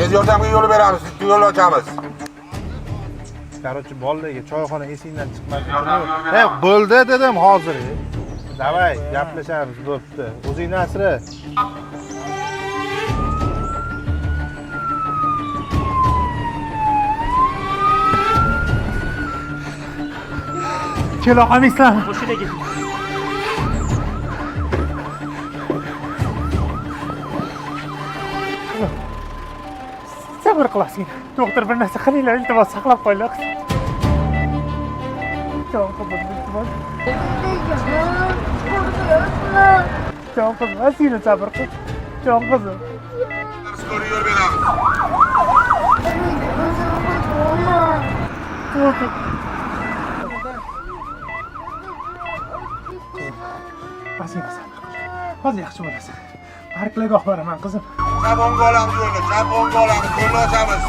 Tez yordamga yo'l beramiz, yo'l ochamiz. Короче, bolalarga choyxona esingdan chiqmasin. E, bo'ldi dedim hozir. Давай, gaplashamiz, bo'pti. O'zingni asra. Kela olmaysizlarmi? Mashinaga. Sabr qilasizlar. Doktor, bir narsa qilinglar, iltimos, saqlab qo'yinglar. Jon qizim, iltimos. Jon qizim, ozgina sabr qil. Jon qizim. Skori yo'l beramiz. Doktor. Ozgina sabr qil. Hozir yaxshi bo'lasan. Parklarga olib boraman, qizim. Chap o'ngga olamiz yo'lni, chap o'ngga olamiz, yo'lni ochamiz.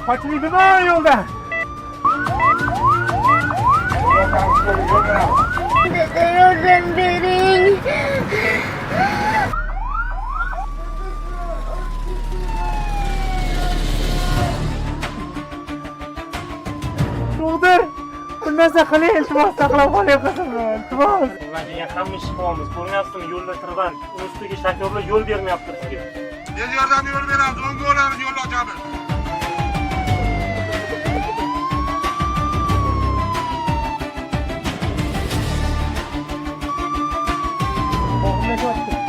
Qochmaydimi yo'ldan? Yo'l ochamiz, yo'l beramiz. Dada, yordam bering. Doktor, bir narsa qiling, iltimos, saqlab qoling qizimni, iltimos. Degan hamma ish qilyapmiz. Ko'rmayapsizmi, yo'lda tirband. Uni ustiga shoferlar yo'l bermayapti bizga. Tez yordamga yo'l beramiz, o'ngga olamiz, yo'lni ochamiz. Og'irlashyapti.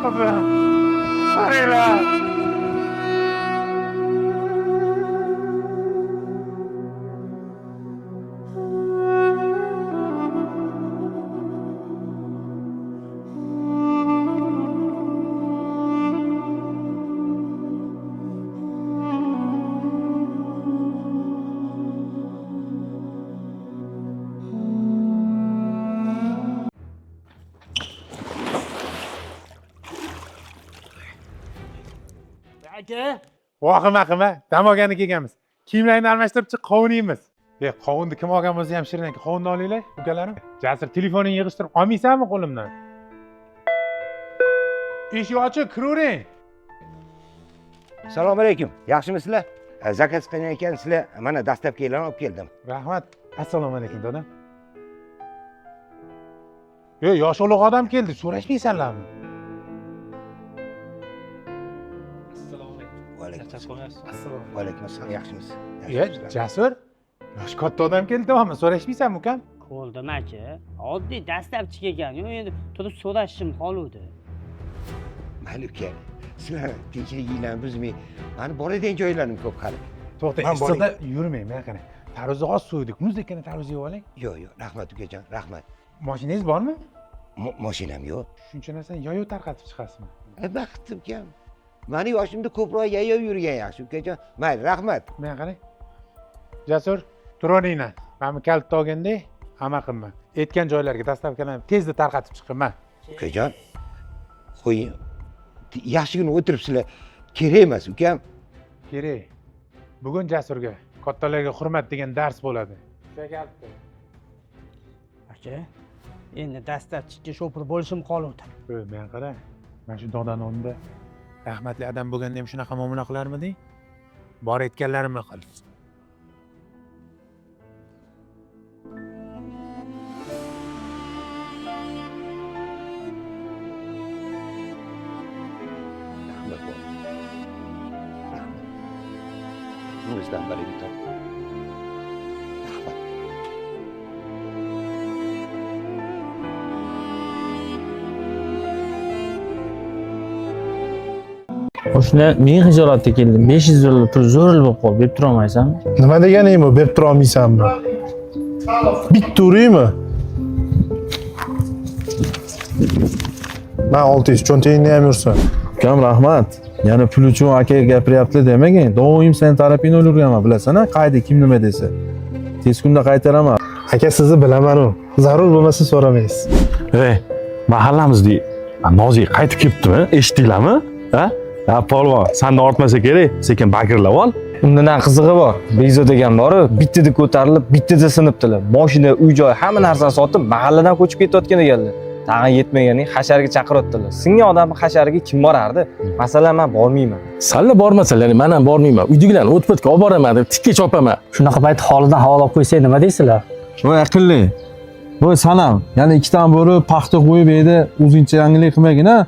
Qizim, qaranglar. Aka, Vahima qilma, dam olgani kelganmiz. Kiyimlaringni almashtirib chiq, qovun yeymiz. E, qovunni kim olgan bo'lsa ham shirin ekan. Qovunni olinglar, ukalarim. Jasur, telefoningni yig'ishtirib olmaysanmi qo'limdan? Eshik ochiq, kiravering. Assalomu alaykum. Yaxshimisizlar? Zakaz qilgan ekansizlar. Mana dastavkalarni olib keldim. Rahmat. Assalomu alaykum, dada. Yo, yoshi ulug' odam keldi, so'rashmaysanlarmi? Assalomu alaykum. Va alaykum assalom. Assalomu. Va alaykum assalom. Yaxshimisiz? E, Jasur, yoshi katta odam keldi, deyapman, so'rashmaysanmi ukam? Ko'rdim aka, oddiy dastlabchi kelgan-yu, endi turib so'rashim qoluvdi. Mayli uka. Sizlar tinchliginglarni buzmay, mani boradigan joylarim ko'p hali. To'xtang, Man issiqda yurmang, mana qarang. Tarvuzni hozir so'ydik, muzdekkina tarvuz yeb oling. Yo'q, yo'q, rahmat ukajon, rahmat. Mashinangiz bormi? Mashinam yo'q. Shuncha narsani yayov tarqatib chiqasizmi? Baxt ukam. Mani yoshimda ko'proq yayov yurgan yaxshi ukajon. Mayli, rahmat. Mana qarang. Jasur, turaveringlar. Mana bu kalitni olganda amal qilma. Aytgan joylarga dastavkalarni tezda tarqatib chiqing. Ukajon, qo'ying. Yaxshigina o'tiribsizlar. Kerak emas, ukam. Kerak. Bugun Jasurga kattalarga hurmat degan dars bo'ladi. Aka, endi dastlabchiga shopir bo'lishim qoluvdi. Ey, men qara. Mana shu dodani o'rnida rahmatli adam bo'lganda ham shunaqa muomala qilarmiding? Bor aytganlarimni qil. Rahmat bola. Rahmat. O'zidan baraka top. Rahmat. O'shanda men xijolatga keldim. 500 dollar pul zo'r bo'lib qoldi, berib turolmaysanmi? Nima deganing bu, berib turolmaysanmi? Bitta uraymi? Man 600 cho'ntagingda ham yursin. Ukam, rahmat. Yana pul uchun aka gapiryapti demagin. Doim sen tarafingni o'ylayverganman, bilasan-a? Qayda kim nima desa. Tez kunda qaytaraman. Aka, sizni bilaman-u. Zarur bo'lmasa so'ramaysiz. Ey, mahallamizda Nozik qaytib kelibdimi? Eshitdinglarmi? Ha? Ha, polvon, sandan ortmasa kerak, sekin bakirlab ol. Unda na qizig'i bor. Bekzod degan boru bittada ko'tarilib, bittada sinibdilar. Moshina, uy joy, hamma narsani sotib, mahalladan ko'chib ketayotgan ekanlar. Tag'in yetmaganing hasharga chaqiryaptilar. Singan odamni hashariga kim borardi? Masalan, men bormayman. Sanlar bormasalar, men ham bormayman. Uydagilarni o't-po'tga olib boraman deb tikka chopaman. Shunaqa payt holidan havola olib qo'ysak nima deysizlar? Voy aqlli. Voy sanam, yana ikkita bo'ri paxta qo'yib edi, o'zingcha yangilik qilmagin a.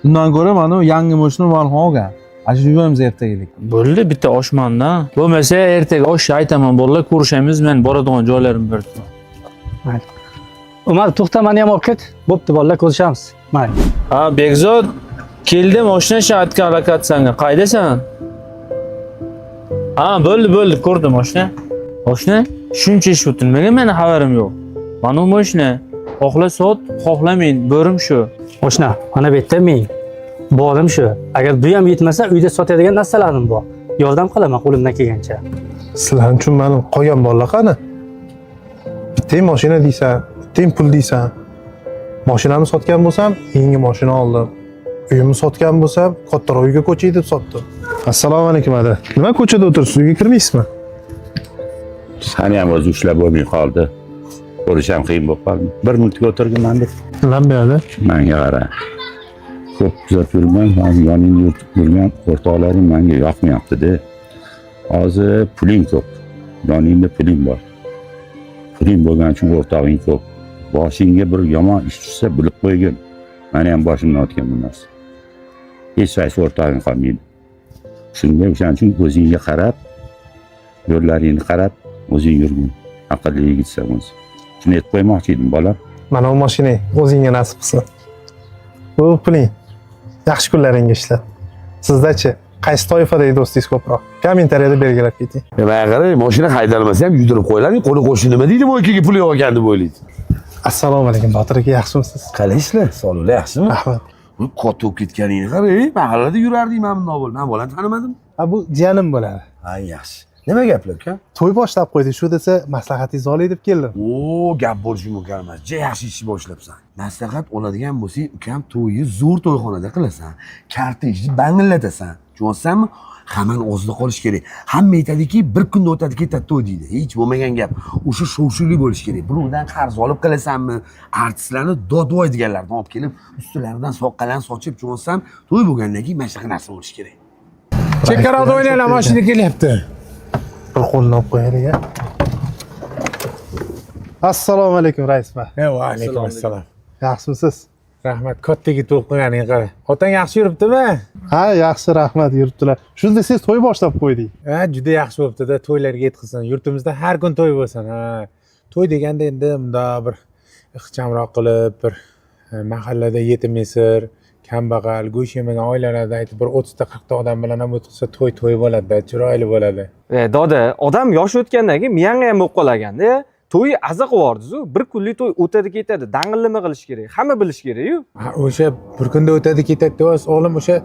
Undan ko'ra mana u yangi mashina Umarxon olgan. Ana shu yuvamiz ertagilik. Bo'ldi, bitta oshmandan. Bo'lmasa ertaga osh aytaman, bolalar, ko'rishamiz, men boradigan joylarim bor. Umar, to'xta, meni ham olib ket. Bo'pti, bolalar, ko'rishamiz. Mayli. Ha, Bekzod, keldim oshna shu aytgan lokatsiyangga. Qaydasan? Ha, bo'ldi, bo'ldi, ko'rdim oshna. Oshna, shuncha ish bo'libdi. Nimaga meni xabarim yo'q? Mana bu mashina. Xohla sot, xohla men, bo'rim shu. Oshna, mana bu yerda men borim shu. Agar bu ham yetmasa, uyda sotadigan narsalarim bor. Yordam qilaman qo'limdan kelgancha. Sizlarni tushunmadim. Qolgan bolalar qani? Bittang mashina deysan, bittang pul deysan. Mashinamni sotgan bo'lsam, yangi mashina oldim. Uyimni sotgan bo'lsam, kattaroq uyga ko'chay deb sotdim. Assalomu alaykum ada. Nima ko'chada o'tiribsiz? Uyga kirmaysizmi? Sani ham o'zi ushlab bo'lmay qoldi. Ko'rish ham qiyin bo'lib qoldi. Bir minutga o'tirginman deb. Nima bu yoqda? Manga qara. Ko'p kuzatib yuribman, hozir yoningda yurgan o'rtoqlaring menga yoqmayapti-da. Hozir puling ko'p. Yoningda puling bor. Puling bo'lgani uchun o'rtog'ing ko'p. Boshingga bir yomon ish tushsa bilib qo'ygin. Mani ham boshimdan o'tgan bu narsa. Hech qaysi o'rtog'ing qolmaydi. Shunga o'shaning uchun o'zingga qarab, yo'llaringni qarab o'zing yurgin. Aqlli yigitsan o'zi. Shuni aytib qo'ymoqchi edim, bolam. Mana bu mashinang o'zingga nasib qilsin. Bu puling. Yaxshi kunlaringga ishlat. Sizdachi qaysi toifadagi do'stingiz ko'proq? Kommentariyada belgilab keting. Manga qarang, mashina haydalmasa ham yudirib qo'yiladi. Qo'li qo'shni nima deydi, bu akaga pul yo'q ekan deb o'ylaydi. Assalomu alaykum Botir aka, yaxshimisiz? Qalaysizlar? Sog'liklar yaxshimi? Rahmat. Katta bo'lib ketganingni qara, mahallada yurardik mana bundoq bo'lib. Men bolani tanimadim. Ha, bu jiyanim bo'ladi. Ha, yaxshi. Nima gaplar uka? To'y boshlab qo'ydik, shu desa maslahatingizni olay deb keldim. O, gap bo'lishi mumkin emas. Ja yaxshi ish boshlabsan. Maslahat oladigan bo'lsang, ukam to'yni zo'r to'yxonada qilasan. Karta ishni bangillatasan. Tushunyapsanmi? Hammani o'zida qolish kerak. Hamma aytadiki, bir kunda o'tadi ketadi to'y deydi. Hech bo'lmagan gap. O'sha shov-shuvli bo'lishi kerak. Birovdan qarz olib qilasanmi? Artistlarni dodvoy deganlardan olib kelib, ustilaridan soqqalarni sochib, tushunyapsan? To'y bo'lgandan keyin mana shunaqa narsa bo'lishi kerak. Chekkaroqda o'ynanglar, mashina kelyapti. Bir qo'lini olib qo'yaylik, a. Assalomu alaykum raisma. Va alaykum assalom. Yaxshimisiz? Rahmat, katta yigit bo'lib qolganing qara. Otang yaxshi yuribdimi? Ha, yaxshi, rahmat, yuribdilar. Shu desangiz to'y boshlab qo'ydik. Ha, juda yaxshi bo'libdi-da, to'ylarga yetkazsin. Yurtimizda har kun to'y bo'lsin. Ha. To'y deganda endi bundoq bir ixchamroq qilib, bir mahallada yetim yesir, kambag'al, go'sht yemagan oilalarda aytib bir 30 ta 40 ta odam bilan ham o'tkazsa to'y to'y bo'ladi-da, chiroyli bo'ladi. E, doda, odam yoshi o'tgandan keyin miyangga ham bo'lib qolaganda. To'y aza qilib, bir kunlik to'y o'tadi ketadi, dang'illama qilish kerak, hamma bilish kerak-yu. Ha, o'sha bir kunda o'tadi ketadi deyapsiz, o'g'lim, o'sha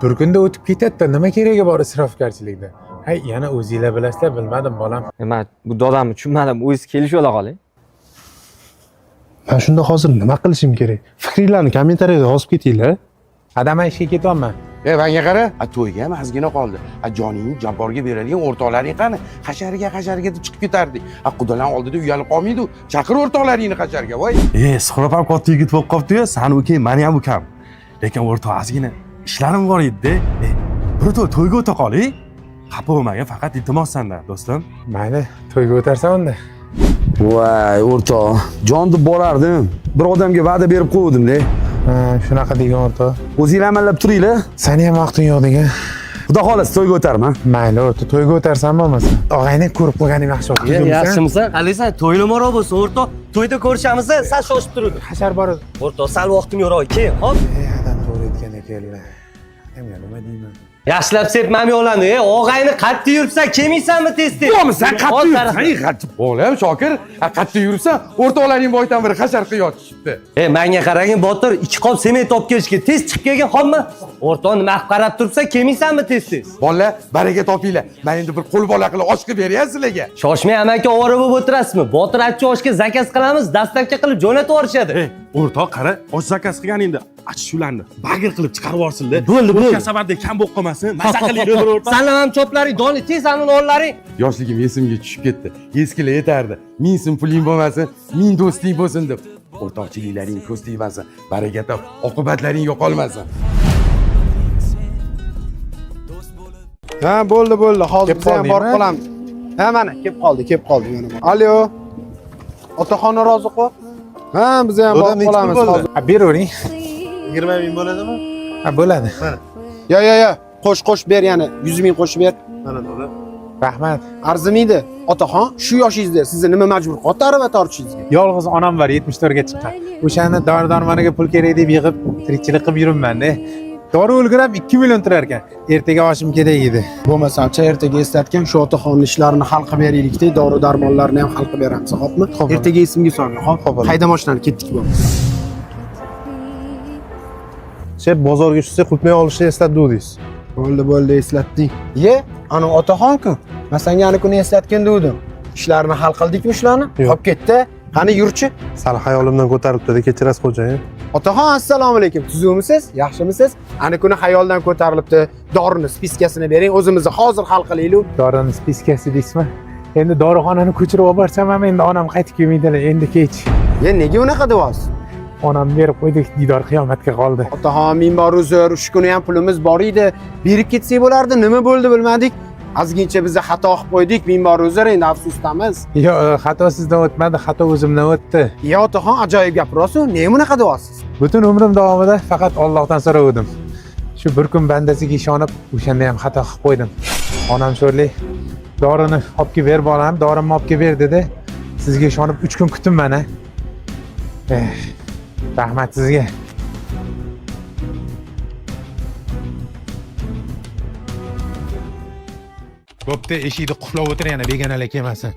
bir kunda o'tib ketadi-da, nima keragi bor isrofgarchilikda? Hay, yana o'zinglar bilasizlar, bilmadim bolam. Men bu dodamni tushunmadim, o'zingiz kelishib ola qoling. Men shunda hozir nima qilishim kerak? Fikringlarni kommentariyada yozib ketinglar. Adam ishga ketyapman. E, manga qara, a to'yga ham ozgina qoldi. A joningni Jabborga beradigan o'rtoqlaring qani? Hasharga, hasharga deb chiqib ketardik. A qudalar oldida uyalib qolmaydi. Chaqir o'rtoqlaringni hasharga, voy. E, Suhrob ham katta yigit bo'lib qolibdi-yu, sani ukang, mani ham ukam. Lekin o'rtoq ozgina ishlarim bor edi-da. E, bir to'y to'yga o'ta qoling. Xafa bo'lmagin, faqat iltimos sandan, do'stim. Mayli, to'yga o'tarsan unda. Voy, o'rtoq, jon deb borardim. Bir odamga va'da berib qo'ydim-da. Ha, shunaqa degan o'rtoq. O'zinglar amallab turinglar. Sani ham vaqting yo'q degan. Xudo xohlasa to'yga o'tarman. Mayli o'rtoq, to'yga o'tarsan bo'lmasa. Og'ayni ko'rib qolganim yaxshi bo'ldi. Yaxshimisan? Qalaysan? To'ylamoroq bo'lsin, o'rtoq. To'yda ko'rishamiz, sal shoshib turdim. Hashar bor. O'rtoq, sal vaqtim yo'q, keyin, hop. Ey, adam to'g'ri aytgan ekanlar. Adamga nima deyman? Yaxshilab sepmam yo'lani. Og'ayni qattiq yuribsan, kelmaysanmi tez-tez? Yo'qmi, sen qattiq yuribsan, qattiq. Bolam Shokir, qattiq yuribsan, o'rtoqlaring boydan biri hashar qilib yotishibdi. Menga qaragin Botir, 2 qop sement olib kelishga tez chiqib kelgin, xo'pmi? O'rtoq nima qilib qarab turibsan, kelmaysanmi tez-tez? Bolalar, baraka topinglar. Men endi bir qo'l bola qilib osh qilib beray sizlarga. Shoshmay amaki ovora bo'lib o'tirasizmi? Botir achchi oshga zakaz qilamiz, dastavka qilib jo'natib yuborishadi. O'rtoq qara, osh zakaz qilganingda achish ularni bagir qilib chiqarib yuborsinlar. Bo'ldi, bo'ldi. O'tgan safardek kam bo'lib qolmasin. Maza qilinglar bir o'rtoq. Sanlam ham choplaring, doni tez anuni ollaring. Yoshligim esimga tushib ketdi. Eskilar yetardi. 1000 so'm puling bo'lmasin, 1000 do'sting bo'lsin deb. O'rtoqchiliklaring ko'z tegmasin, baraka top, oqibatlaring yo'qolmasin. Ha, bo'ldi, bo'ldi. Hozir biz ham borib qolamiz. Ha, mana kelib qoldi, kelib qoldi mana. Alo. Otaxon Roziqov. Ha, biz ham borib qolamiz hozir. Ha, beravering. 20 ming bo'ladimi? Ha, bo'ladi. Mana. Yo, yo, yo. Qo'sh, qo'sh ber yana. 100 ming qo'shib ber. Mana do'la. Rahmat. Arzimaydi. Otaxon, shu yoshingizda sizni nima majbur qilyapti arava tortishingizga? Yolg'iz onam bor, 74 ga chiqqan. O'shani dori-darmoniga pul kerak deb yig'ib, tirikchilik qilib yuribman-da. Dori o'lgurab 2 million turar ekan. Ertaga oshim kerak edi. Bo'lmasamcha ertaga eslatgan shu otaxonning ishlarini hal qilib beraylik-da, dori-darmonlarni ham hal qilib beramiz, xo'pmi? Ertaga esimga solgin, xo'p? Hayda mashinani ketdik bo'lmasa. Sen bozorga tushsa qulpnay olishni eslatdingiz. Bo'ldi, bo'ldi, eslatding. Ye, ana otaxon-ku. Men senga ana kuni eslatgan dedim. Ishlarini hal qildikmi shularni? Qolib ketdi. Qani yurchi? Sal xayolimdan ko'tarilibdi, kechirasiz xo'jayin. Otaxon, assalomu alaykum. Tuzukmisiz? Yaxshimisiz? Ana kuni xayoldan ko'tarilibdi. Dorini spiskasini bering, o'zimizni hozir hal qilaylik. Dorini spiskasi deysizmi? Endi dorixonani ko'chirib olib borsam ham endi onam qaytib kelmaydilar, endi kech. Ye, nega unaqa deyapsiz? Onam berib qo'ydik, diydor qiyomatga qoldi. Otaxon, ming bor uzr, shu kuni ham pulimiz bor edi. Berib ketsak bo'lardi, nima bo'ldi bilmadik. Ozgincha biz xato qilib qo'ydik, ming bor uzr, endi afsusdamiz. Yo'q, xato sizdan o'tmadi, xato o'zimdan o'tdi. Ye, otaxon, ajoyib gapirasiz, nega bunaqa deyapsiz? Butun umrim davomida faqat Allohdan so'ragandim. Shu bir kun bandasiga ishonib, o'shanda ham xato qilib qo'ydim. Onam sho'rli, dorini olib kelib ber bolam, dorimni olib kelib ber dedi. Sizga ishonib 3 kun kutdim mana. Rahmat sizga. Bo'pti, eshikni qulflab o'tir, yana begonalar kelmasin.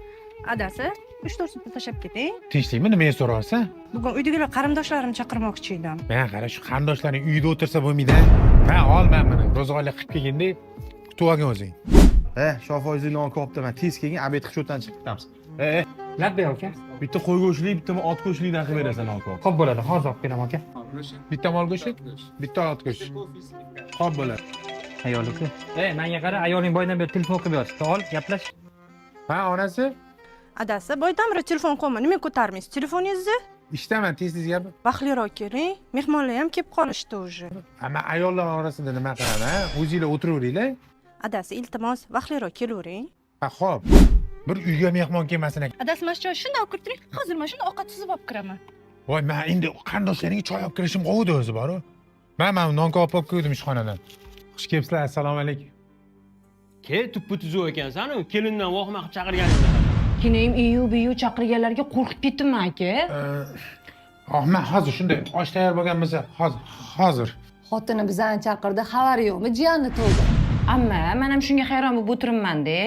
Adasi, 3-4 soatda tashlab keting. Tinchlikmi, nimaga so'rayapsan? Bugun uydagilar qarindoshlarimni chaqirmoqchi edim. Men qara, shu qarindoshlaring uyda o'tirsa bo'lmaydi. Ha, ol men buni. Ro'zg'orlik qilib kelganda kutib olgin o'zing. Shofoyzli non koptaman. Tez kelgin, obed qilib cho'tdan chiqib ketamiz. Labbay aka. Bitta qo'y go'shtli, bitta ot go'shtlidan qilib berasan non kop. Xo'p bo'ladi, hozir olib kelaman aka. Bitta mol go'shti, bitta ot go'shti. Xo'p bo'ladi. Ayoliku. Menga qara, ayoling boydan beri telefon qilib yotibdi. Ol, gaplash. Ha, onasi? Adasi, boydan beri telefon qo'yma, nima ko'tarmaysiz telefoningizni? Ishdaman, tez-tez gapir. Vaqtliroq keling, mehmonlar ham kelib qolishdi уже. Amma ayollar orasida nima qilaman? O'zinglar o'tiraveringlar. Adasi, iltimos, vaqtliroq kelavering. Ha, xo'p. Bir uyga mehmon kelmasin ekan. Adasi, mana shu joy shunday olib kirib turing. Hozir mana shuni ovqat suzib olib kiraman. Voy, men endi qarindoshlaringga choy olib kirishim qovudi o'zi bor-u. Men non olib keldim ishxonadan. Xush kelibsizlar, assalomu alaykum. Ke, tuppu tuzuv ekansan-u, kelindan vohma qilib chaqirganingda. Keyin iyu biyu chaqirganlarga qo'rqib ketdim aka. Man hozir shunday osh tayyor bo'lgan bo'lsa, hozir. Xotini bizani chaqirdi, xabari yo'qmi jiyanni to'ydi. Amma men ham shunga hayron bo'lib o'tiribman-da.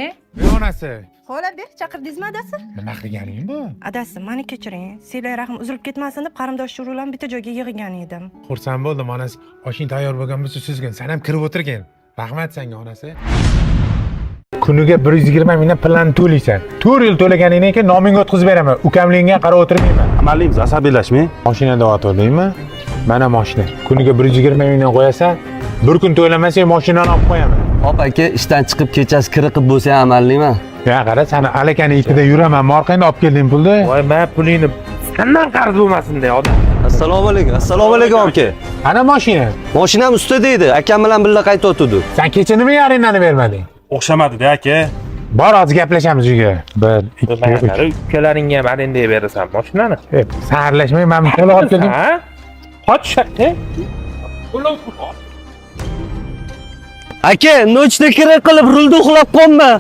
Onasi. Xo'la ber, chaqirdingizmi adasi? Nima qilganing bu? Adasi, meni kechiring. Silay rahm uzilib ketmasin deb qarindosh urug'larni bitta joyga yig'gan edim. Xursand bo'ldim, onasi. Oshing tayyor bo'lgan bo'lsa suzgin, sen ham kirib o'tirgin. Rahmat senga, onasi. Kuniga 120 mingdan pullarni to'laysan. 4 yil to'laganingdan keyin nomingga o'tkazib beraman. Ukamligingga qarab o'tirmayman. Amallaymiz, asabiylashmang. Mashinada o'tirdingmi? Mana mashina. Kuniga 120 mingdan qo'yasan. Bir kun to'lamasang mashinani olib qo'yaman. Hop aka, ishdan chiqib kechasi kiriqib bo'lsa ham amallayman. Ya qara, seni alakani itida yuraman. Orqangda olib kelding pulni. Voy, men pulingni sendan qarz bo'lmasin de odam. Assalomu alaykum. Assalomu alaykum aka. Ana mashina. Mashinam ustida edi. Akam bilan birga qaytayotdi. Sen kecha nimaga arendani bermading? O'xshamadi-da aka. Bor, hozir gaplashamiz uyga. 1 2 3. Ukalaringga ham arendaga berasan mashinani. Sen aralashmay, men to'la olib keldim. Ha? Qoch shaqqa. Aka, nochda kira qilib rulda uxlab qolma.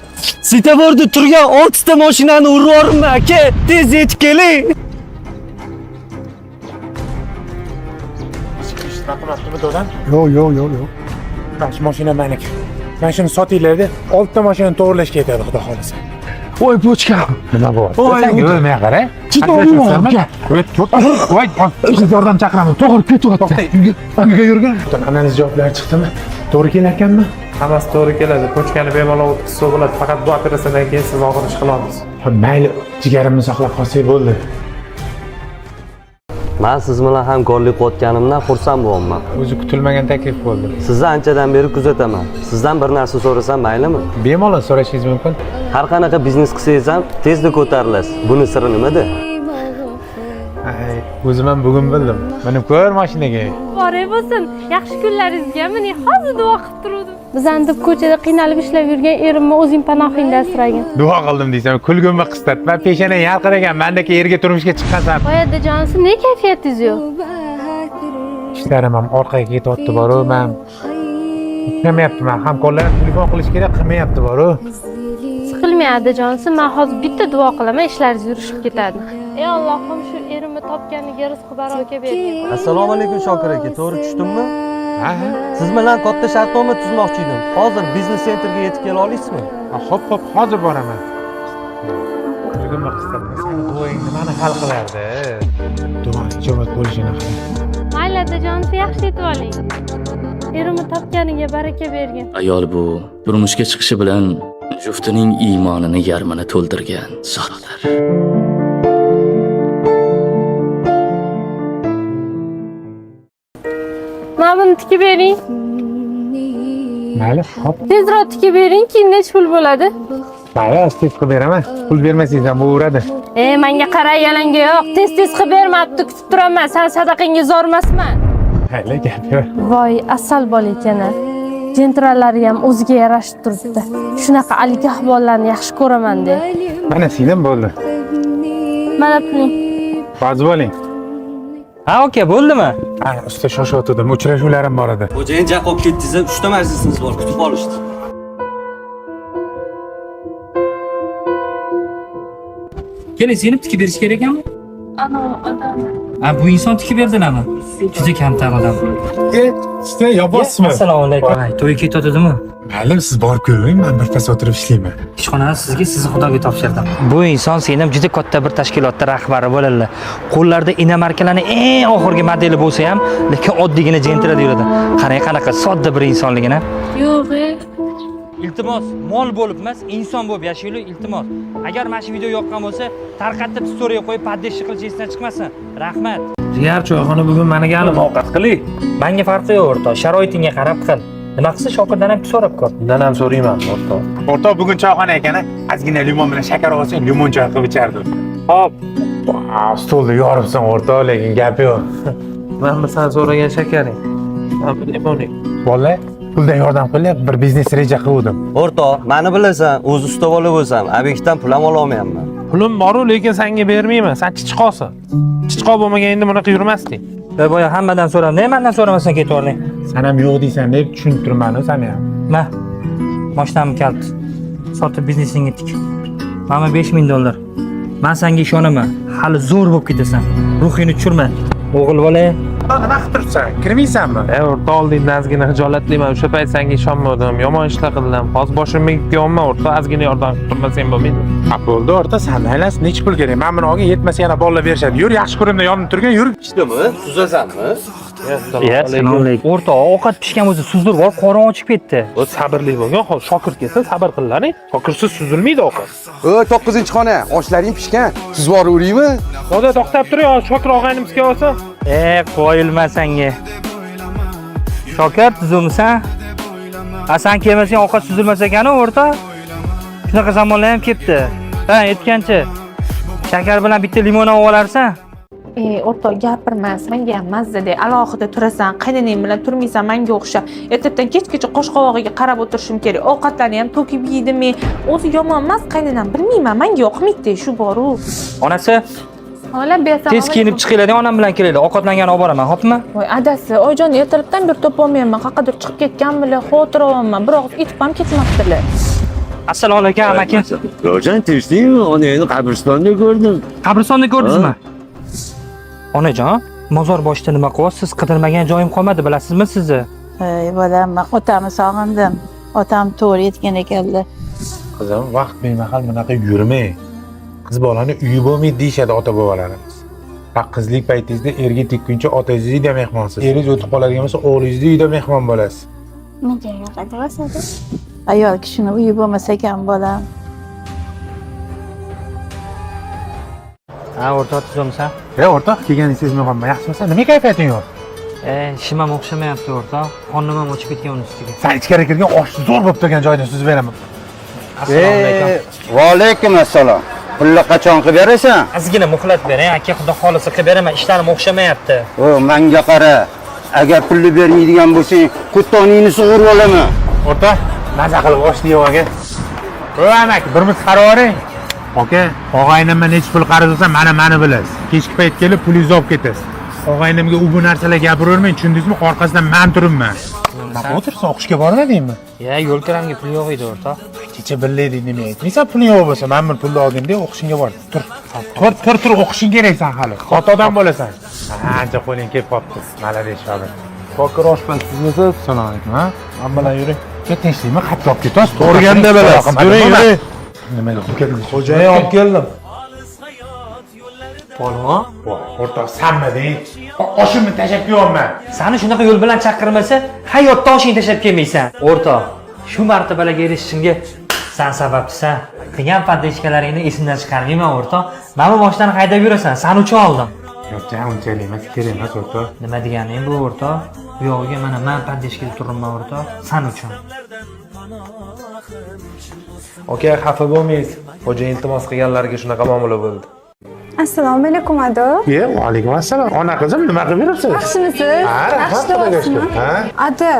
Svetoforda turgan 6 ta mashinani urib yuborma, aka. Tez yetib keling. Nima qilmabdimi dodam? Yo'q, yo'q, yo'q, yo'q. Mana shu mashina meniki. Mana shuni sotinglarda 6 ta mashinani to'g'irlashga yetadi, xudo xolasa. Voy pochkam. Nima bo'lyapti? Voy, Senga o'lmay qara. Chidolmayman uka. Voy, yordam chaqiraman. To'g'ri ketyapti. Uyga yurgin. Analiz javoblari chiqdimi? To'g'ri kelarkanmi? Hammasi to'g'ri keladi. Pochkani bemalol o'tkazsa bo'ladi. Faqat bu operatsiyadan keyin siz og'ir ish qila olmaysiz. Mayli, jigarimni saqlab qolsak bo'ldi. Men siz bilan hamkorlik qilayotganimdan xursand bo'lyapman. O'zi kutilmagan taklif bo'ldi. Sizni anchadan beri kuzataman. Sizdan bir narsa so'rasam maylimi? Bemalol so'rashingiz mumkin. Har qanaqa biznes qilsangiz ham tezda ko'tarilasiz. Buni siri nimada? Ay, o'zim ham bugun bildim. Minib ko'r mashinaga. Boray bo'lsin, yaxshi kunlaringizga meni hozir duo qilib turuvdim. Bizani deb ko'chada qiynalib ishlab yurgan erimni o'zing panohingda asragin. Duo qildim desam, kulgimni qistatma, peshonang yarqiragan, mandagi erga turmushga chiqqansan. Voy adajonisi, ne kayfiyatingiz yo'q? Ishlarim ham orqaga ketyapti boru, men ishlamayapman. Hamkorlar telefon qilish kerak, qilmayapti boru. Siqilmang adajonisi, men hozir bitta duo qilaman, ishlaringiz yurishib ketadi. Ey Allohim, shu erimni topganiga rizq baraka bergin. Assalomu alaykum Shokir aka, to'g'ri tushdimmi? Ha. Siz bilan katta shartnoma tuzmoqchi edim. Hozir biznes sentrga yetib kela olasizmi? Xo'p, xo'p, hozir boraman. Kulgimni qistatma, seni duoing nimani hal qilardi? Duo ijobat bo'lishini qara. Mayli adajonisi, yaxshi yetib oling. Erimni topganiga baraka bergin. Ayol bu turmushga chiqishi bilan juftining iymonini yarmini to'ldirgan zotlar. Mana buni tikib bering. Mayli, hop. Tezroq tikib bering, keyin necha pul bo'ladi? Mayli, tez qilib beraman. Pul bermasangiz ham bo'laveradi. Menga qara, yalanga yo'q. Tez-tez qilib bermabdi, kutib turaman. Sen sadaqangga zor emasman. Mayli, gap yo'q. Voy, asal bola ekan-a. Jentralari ham o'ziga yarashib turibdi. Shunaqa aligoh bolalarni yaxshi ko'raman de. Mana singlim bo'ldi. Mana puling. Rozi bo'ling. Ha, aka, bo'ldimi? Ha, usta shoshayotgandim, uchrashuvlarim bor edi. Xo'jayin jaqob ketdingiz, 3 ta majlisimiz bor, kutib olishdi. Keling, seni tikib berish kerak ekanmi? Ana odam. Ha, bu inson tikib berdilarmi? Juda kamtar odam. Usta, yopasizmi? Assalomu alaykum. To'y ketayotdimi? Mayli, siz borib ko'ring, men birpas o'tirib ishlayman. Ishxonani sizga, sizni Xudoga topshirdim. Bu inson senim juda katta bir tashkilotda rahbari bo'ladilar. Qo'llarida inomarkalarning eng oxirgi modeli bo'lsa ham, lekin oddiygina jentrada yuradi. Qarang, qanaqa sodda bir insonligini. Yo'q, Iltimos, mol bo'lib emas, inson bo'lib yashaylik, iltimos. Agar mana shu video yoqqan bo'lsa, tarqatib storyga qo'yib, podдержка qilish esdan chiqmasin. Rahmat. Jigar choyxona bugun maniga aniq ovqat qiling. Menga farqi yo'q, o'rtoq. Sharoitingga qarab qil. Nima qilsa Shokirdan ham so'rab ko'r. Undan ham so'rayman, o'rtoq. O'rtoq, bugun choyxona ekan, ozgina limon bilan shakar olsang, limon choy qilib ichardim. Hop. Stolni yoribsan o'rtoq, lekin gap yo'q. Men bir san so'ragan shakaring. Men bir limoning. Bolalar, puldan yordam qilib, bir biznes reja qildim. O'rtoq, meni bilasan, o'zi usta bola bo'lsam, obyektdan pul ham ola olmayapman. Pulim bor-u, lekin senga bermayman. Sen chichqoqsan. Chichqoq bo'lmagan endi bunaqa yurmasding. Boya hammadan so'radim, nega mendan so'ramasdan ketavording? Sen ham yo'q deysan deb tushunib turman-u seni ham. Ma, mashinamni kalit. Sotib biznesingga tik. Mana $5000. Men senga ishonaman. Hali zo'r bo'lib ketasan. Ruhingni tushirma. O'g'il bola. Nima qilib turibsan? Kirmaysanmi? O'rtoq, oldingdan ozgina xijolatliman. O'sha payt senga ishonmadim, yomon ishlar qildim. Hozir boshimga kelyapman, o'rtoq, ozgina yordam qilib turmasang bo'lmaydi. Ha, bo'ldi, o'rtoq, san aylansin, necha pul kerak? Men buni olgin, yetmasa yana bolalar berishadi. Yur, yaxshi ko'rimda yonib turgan, yur. Pishdimi? Suzasanmi? Assalomu alaykum. O'rtoq, ovqat pishgan bo'lsa suzdirib ol, qorin ochib ketdi. O sabrli bo'lgan, hozir Shokir kelsa sabr qilaring. Shokirsiz suzilmaydi ovqat. 9-xona, oshlaring pishgan. Tuz bor uraymi? Xoda to'xtab turing, hozir Shokir og'aynimiz kelsa. Qo'yilma senga. Shokir, tuzumsan? A sen kelmasang ovqat suzilmas ekan-ku, o'rtoq. Shunaqa zamonlar ham kelibdi. Ha, aytgancha. Shakar bilan bitta limon olib olarsan. O'rtoq, gapirma, senga ham mazzada alohida turasan, qaynonang bilan turmaysan, menga o'xshab. Ertadan kechgacha qosh qovog'iga qarab o'tirishim kerak. Ovqatlarni ham to'kib yeydimi? O'zi yomon emas, qaynonam, bilmayman, menga yoqmaydi shu boru. Onasi, tez kiyinib chiqinglar, onam bilan kelinglar. Ovqatlangan olib boraman, xo'pmi? Voy, adasi, oyijon ertalabdan beri topolmayapman. Qayerqadir chiqib ketganmilar, xavotir olaman. Bir og'iz itib ham ketmabdilar. Assalomu alaykum, amaki. Ravshan, tinchlikmi? Onangni qabristonda ko'rdim. Qabristonda ko'rdingizmi? Onajon, mozor boshida nima qilyapsiz? Qidirmagan joyim qolmadi, bilasizmi sizni? Ey bolam, men otamni sog'indim. Otam to'g'ri aytgan ekanlar. Qizim, vaqt bemahal bunaqa yurmang. Qiz bolani uyi bo'lmaydi deyishadi ota bobolarimiz. Va qizlik paytingizda erga tekkuncha otangizni uyida mehmonsiz. Eringiz o'tib qoladigan bo'lsa, o'g'lingizni uyida mehmon bo'lasiz. Nega unaqa deyapsiz? Ayol kishini uyi bo'lmas ekan bolam. Ha, o'rtoq tuzumsan? E, o'rtoq, kelganingizni sezmay qolman. Yaxshimisan? Nima kayfiyating yo'q? E, ishim ham o'xshamayapti o'rtoq. Qornim ham ochib ketgan uni ustiga. San ichkari kirgan osh zo'r bo'lib turgan joydan suzib beraman. Assalomu alaykum. Va alaykum assalom. Pulni qachon qilib berasan? Ozgina muhlat bering, aka, xudo xolisa qilib beraman. Ishlarim o'xshamayapti. O, menga qara. Agar pulni bermaydigan bo'lsang, quttoningni sug'urib olaman. O'rtoq, maza qilib oshni yeb olgin. O, amaki, bir mus qarab oling. Aka, og'aynimga necha pul qarz olsam, mana bilasiz. Kechki payt kelib pulingizni olib ketasiz. Og'aynimga u bu narsalar gapiravermang, tushundingizmi? Orqasidan men turibman. Nima o'tirsan, o'qishga bormadingmi? Ya, yo'l kiramga pul yo'q edi o'rtoq. Kecha birga edik, nima aytmaysan? Puling yo'q bo'lsa, men bir pulni oldim-da, o'qishingga bor. Tur. Tur, tur, tur, o'qishing kerak san hali. Katta odam bo'lasan. Ancha qo'ling kelib qolibdi. Malades, shogird. Shokir oshpaz sizmisiz? Assalomu alaykum, ha? Men bilan yuring. Tinchlikmi? Xatga olib ketasiz. Ko'rganda bilasiz. Yuring, yuring. Nimaga olib keldingiz? Xo'jayin olib keldim. Polvon? O'rtoq, sanmiding? Oshimni tashlab kelyapman. Sani shunaqa yo'l bilan chaqirmasa, hayotda oshingni tashlab kelmaysan. O'rtoq, shu martabalarga erishishimga san sababchisan. Qilgan podeshkalaringni esimdan chiqarmayman, o'rtoq. Mana bu mashinani haydab yurasan, san uchun oldim. Yo'q, unchalik emas, kerak emas, o'rtoq. Nima deganing bu, o'rtoq? Bu yog'iga mana men podeshkada turibman, o'rtoq, san uchun. Aka, xafa bo'lmaysiz. Xo'jayin iltimos qilganlarga shunaqa muomala bo'ldi. Assalomu alaykum ado. Ye, va alaykum assalom. Ona qizim, nima qilib yuribsiz? Yaxshimisiz? Ha, rahmat, Xudoga shukr. Ha? Ada,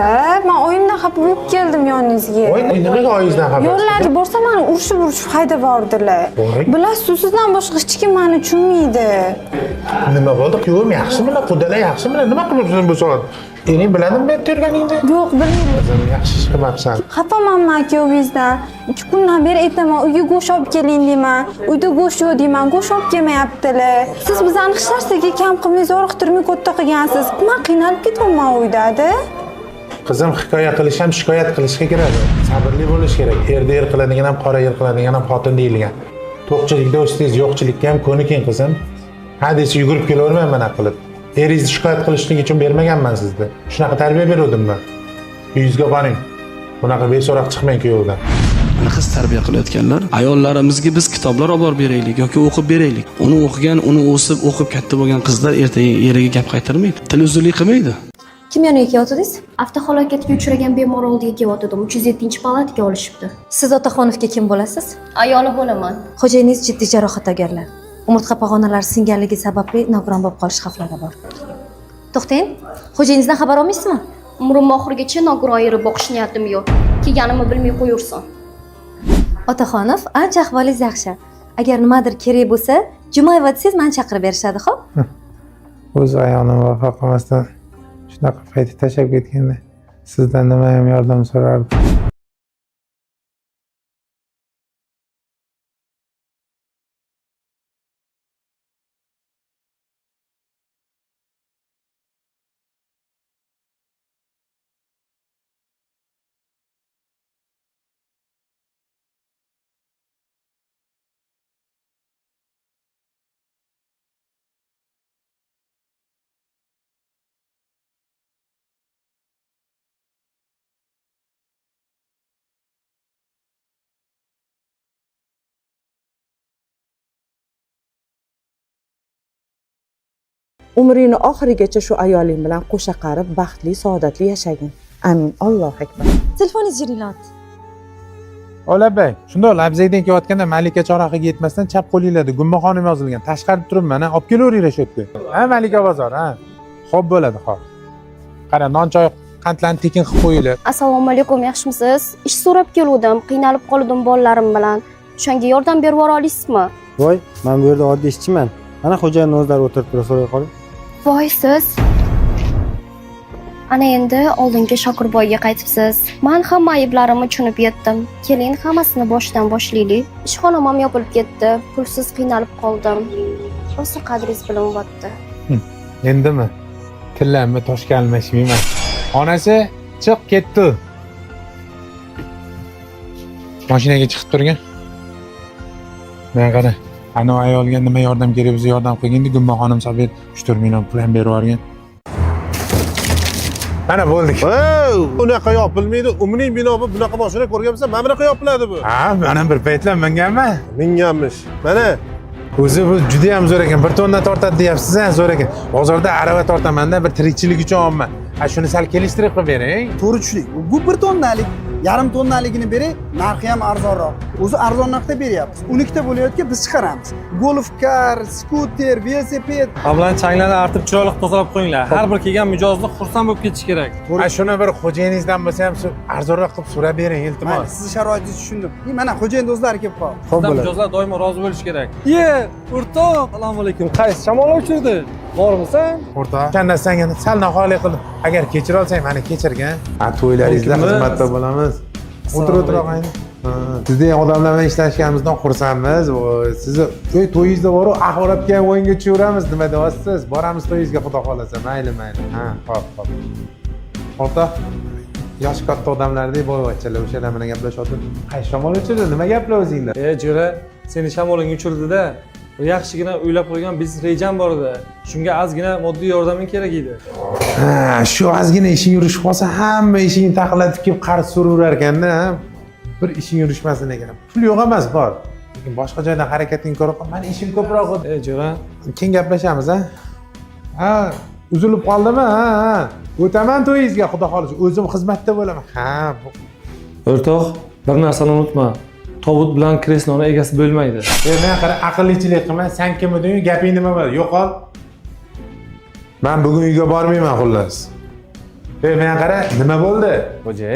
men oyimdan xafa bo'lib keldim yoningizga. Voy, nimaga oyingizdan xafa? Yo'llarga borsam meni urishib haydab yubordilar. Bilasiz, sizdan boshqa hech kim meni tushunmaydi. Nima bo'ldi? Kuyovim yaxshimilar, qudalar yaxshimilar? Nima qilib yuribsiz bu soat? Ering biladimi bu yerda yurganingni? Yo'q, bilmaydi. Qizim, yaxshi ish qilmabsan. Xafamanman kuyovingizdan. 2 kundan beri aytaman, uyga go'sht olib keling deyman. Uyda go'sht yo'q deyman, go'sht olib kelmayaptilar. Siz bizani hech narsaga kam qilmay, zoriqtirmay katta qilgansiz. Men qiynalib ketyapman uyda, ada. Qizim, hikoya qilish ham shikoyat qilishga kiradi. Sabrli bo'lish kerak. Erda er qiladigan ham, qora yer qiladigan ham xotin deyilgan. To'qchilikda o'sdingiz, yo'qchilikka ham ko'niking qizim. Ha desa yugurib kelavermang mana qilib. Eringizni shikoyat qilishlik uchun bermaganman sizni. Shunaqa tarbiya beruvdimmi? Uyingizga boring. Bunaqa beso'roq chiqmang kuyovdan. Mana qiz tarbiya qilayotganlar ayollarimizga biz kitoblar olib borib beraylik yoki o'qib beraylik. Uni o'qigan, uni o'sib, o'qib katta bo'lgan qizlar ertaga eriga gap qaytarmaydi, til uzunlik qilmaydi. Kim yoniga kelyotdingiz? Avtohalokatga uchragan bemor oldiga kelyotgandim. 307-palataga olishibdi. Siz Otaxonovga kim bo'lasiz? Ayoli bo'laman. Xo'jayiningiz jiddiy jarohat olganlar. Umurtqa pog'onalari singanligi sababli nogiron bo'lib qolish xavflari bor. To'xtang, xo'jayingizdan xabar olmaysizmi? Umrim oxirigacha nogiron yurib boqish niyatim yo'q. Kelganimni bilmay qo'yursan. Otaxonov, ancha ahvolingiz yaxshi. Agar nimadir kerak bo'lsa, Jumayeva desangiz meni chaqirib berishadi, xo'p? O'z ayolim vafo qilmasdan shunaqa paytda tashlab ketganda sizdan nima ham yordam so'rardim. Umringni oxirigacha shu ayoling bilan qo'sha qarib, baxtli, saodatli yashagin. Amin. Allohu akbar. Telefoningiz jiringlayapti. Olabay, shundoq Labzakdan kelayotganda Malika chorrahiga yetmasdan chap qo'linglarda Gummaxonim yozilgan. Tashqarida turibman, ha, olib kelaveringlar shu yerga. Ha, Malika bozor, ha. Xo'p bo'ladi, xo'p. Qara, non choy qandlarni tekin qilib qo'yinglar. Assalomu alaykum, yaxshimisiz? Ish so'rab keluvdim, qiynalib qoldim bolalarim bilan. O'shanga yordam berib yubora olasizmi? Voy, men bu yerda oddiy ishchiman. Mana xo'jayin o'zlari o'tirib turib so'ray qoling. Voy siz. Ana endi oldingi Shokirboyga qaytibsiz. Men hamma ayblarimni tushunib yetdim. Keling, hammasini boshdan boshlaylik. Ishxonam ham yopilib ketdi. Pulsiz qiynalib qoldim. Rosa qadringiz bilinyapti. Endimi? Tillamni toshga almashmayman. Onasi chiq ketdi. Mashinaga chiqib turgin. Men qara, ana ayolga nima yordam kerak bo'lsa yordam qilgin, Gumma xonim solib 3-4 million pul ham berib yuborgin. Mana bo'ldik. Unaqa yopilmaydi. Umring bino bu bunaqa mashina ko'rganmisan? Mana bunaqa yopiladi bu. Ha, mana bir paytlar minganman. Minganmish. Mana o'zi bu juda ham zo'r ekan. 1 tonna tortadi deyapsiz, ha, zo'r ekan. Bozorda arava tortaman-da, bir tirikchilik uchun olman. Ha, shuni sal kelishtirib qilib bering. To'g'ri tushundik. Bu 1 tonnalik, yarim tonnaligini beray, narxi ham arzonroq. O'zi arzon narxda beryapmiz. 12 ta bo'layotgan biz chiqaramiz. Golf car, skuter, velosiped. Bilan changlarni artib chiroyli tozalab qo'yinglar. Har bir kelgan mijozni xursand bo'lib ketishi kerak. Ha, shuni bir xo'jayiningizdan bo'lsa ham arzonroq qilib so'rab bering, iltimos. Mayli, sizni sharoitingizni tushundim. Mana xo'jayin do'stlari kelib qoldi. Xo'p bo'ladi. Mijozlar doimo rozi bo'lishi kerak. Ye, o'rtoq, assalomu alaykum. Qaysi shamol uchirdi? Bormisan? O'rtoq, o'shanda senga sal noxolik qildim. Agar kechira olsang, meni kechirgin. Ha, to'ylaringizda xizmatda bo'lamiz. O'tir, o'tir og'ayni. Sizdek odamlar bilan ishlashganimizdan xursandmiz. Sizni to'yingizda boru axborot kelgan o'yinga tushaveramiz. Nima deyapsiz? Boramiz to'yingizga, xudo xolasa. Mayli, mayli. Ha, xo'p, xo'p. O'rtoq, yoshi katta odamlardek boyvachchalar o'shalar bilan gaplashyapti. Qaysi shamol uchirdi? Nima gaplar o'zingda? Jo'ra, seni shamoling uchirdi-da. Yaxshigina o'ylab qo'ygan biznes rejam bor edi. Shunga ozgina moddiy yordaming kerak edi. Ha, shu ozgina ishing yurishib qolsa, hamma ishingni taqillatib kelib qarz so'raverar ekanda, bir ishing yurishmasin ekan. Pul yo'q emas, bor. Lekin boshqa joydan harakating ko'rib, mani ishim ko'proq. Jo'ra, keyin gaplashamiz, ha? Ha, uzilib qoldimi? Ha, ha. O'taman to'yingizga, xudo xolasa. O'zim xizmatda bo'laman. Ha, o'rtoq, bir narsani unutma. Tobut bilan kresloni egasi bo'lmaydi. Men qara, aqllichilik qilma, sen kim eding, gaping nima bo'ladi? Yo'qol. Men bugun uyga bormayman xullas. Men qara, nima bo'ldi? Xo'ja,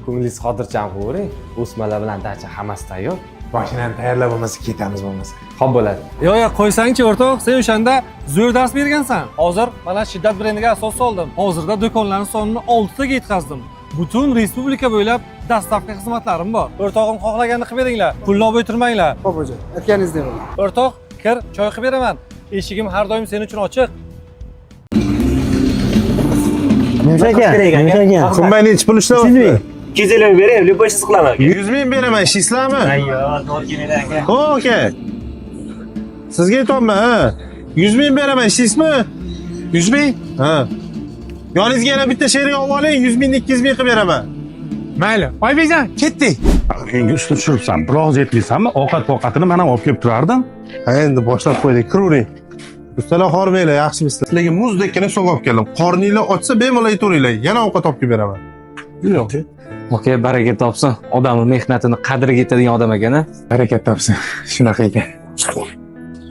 ko'nglingiz xotirjam bo'ling. O'smalar bilan dacha hammasi tayyor. Mashinani tayyorlab bo'lmasa ketamiz bo'lmasa. Xo'p bo'ladi. Yo'q, yo'q, qo'ysangchi o'rtoq, sen o'shanda zo'r dars bergansan. Hozir mana Shiddat brendiga asos soldim. Hozirda do'konlarning sonini 6 taga yetkazdim. Butun respublika bo'ylab dastavka xizmatlarim bor. O'rtog'im xohlaganini qilib beringlar. Pulni olib o'tirmanglar. Xo'p, xo'ja, aytganingizdek bo'ladi. O'rtoq, kir, choy qilib beraman. Eshigim har doim sen uchun ochiq. Aka, Kunbay nechi pul ishlayapti? 250 ming beray, любой ishni qilaman. 100 ming beraman, ishlaysizlarmi? Yo'q, to'g'ri kelmaydi aka. Ho, aka. Sizga aytyapman, ha. 100 ming beraman, ishlaysizmi? 100 ming? Ha. Yoningizga yana bitta sherik olib oling, 100 mingni 200 ming qilib beraman. Mayli, Oybekjon, ketdik. Endi ustini tushiribsan, bir og'iz aytmaysanmi? Ovqat-ovqatini men ham olib kelib turardim. Ha, endi boshlab qo'ydik, kiravering. Ustalar hormanglar, yaxshimisizlar? Sizlarga muzdekkina so'q olib keldim. Qorninglar ochsa bemalol yetaveringlar. Yana ovqat olib kelib beraman. Yo'q. Aka, baraka topsin. Odamning mehnatini qadriga yetadigan odam ekan, a? Baraka topsin. Shunaqa ekan.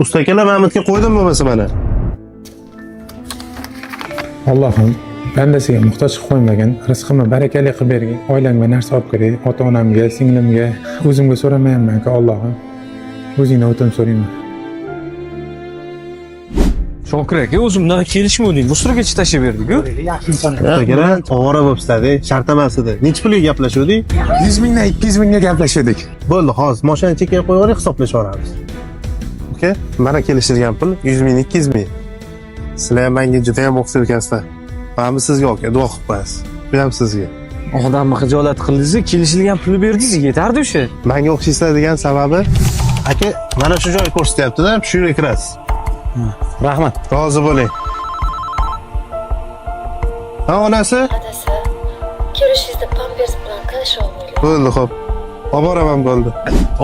Usta akalar, Mahmudga qo'ydim bo'lmasa mana. Allohim bandasiga muhtoj qilib qo'ymagin, rizqimni barakali qilib bergin. Oilamga narsa olib kiray, ota-onamga, singlimga, o'zimga so'ramayapman-ku Allohim. O'zingdan o'tin so'rayman. Shokir aka, o'zi bunaqa kelishmovdik. Musorgacha tashlab berdik-ku. Yaxshi inson. Akalar, ovora bo'libsizlar, shart emas edi. Nechi pulga gaplashuvdik? 100 mingdan 200 mingga gaplashuvdik. Bo'ldi, hozir mashinani chekkaga qo'yib yuboring, hisoblashib olamiz. Aka, mana kelishilgan pul 100 ming, 200 ming. Sizlar ham menga juda ham o'xshar ekansizlar. Mana bu sizga aka, duo qilib qo'yasiz. Bu ham sizga. Odamni xijolat qildingiz, kelishilgan pulni berdingiz, yetardi o'sha. Menga o'xshaysizlar degan sababi, aka, mana shu joy ko'rsatyapti-da, shu yerga kirasiz. Rahmat. Rozi bo'ling. Ha, onasi? Adasi, kelishingizda pampers bilan kasha olib Bo'ldi, xo'p. Olib boraman bo'ldi.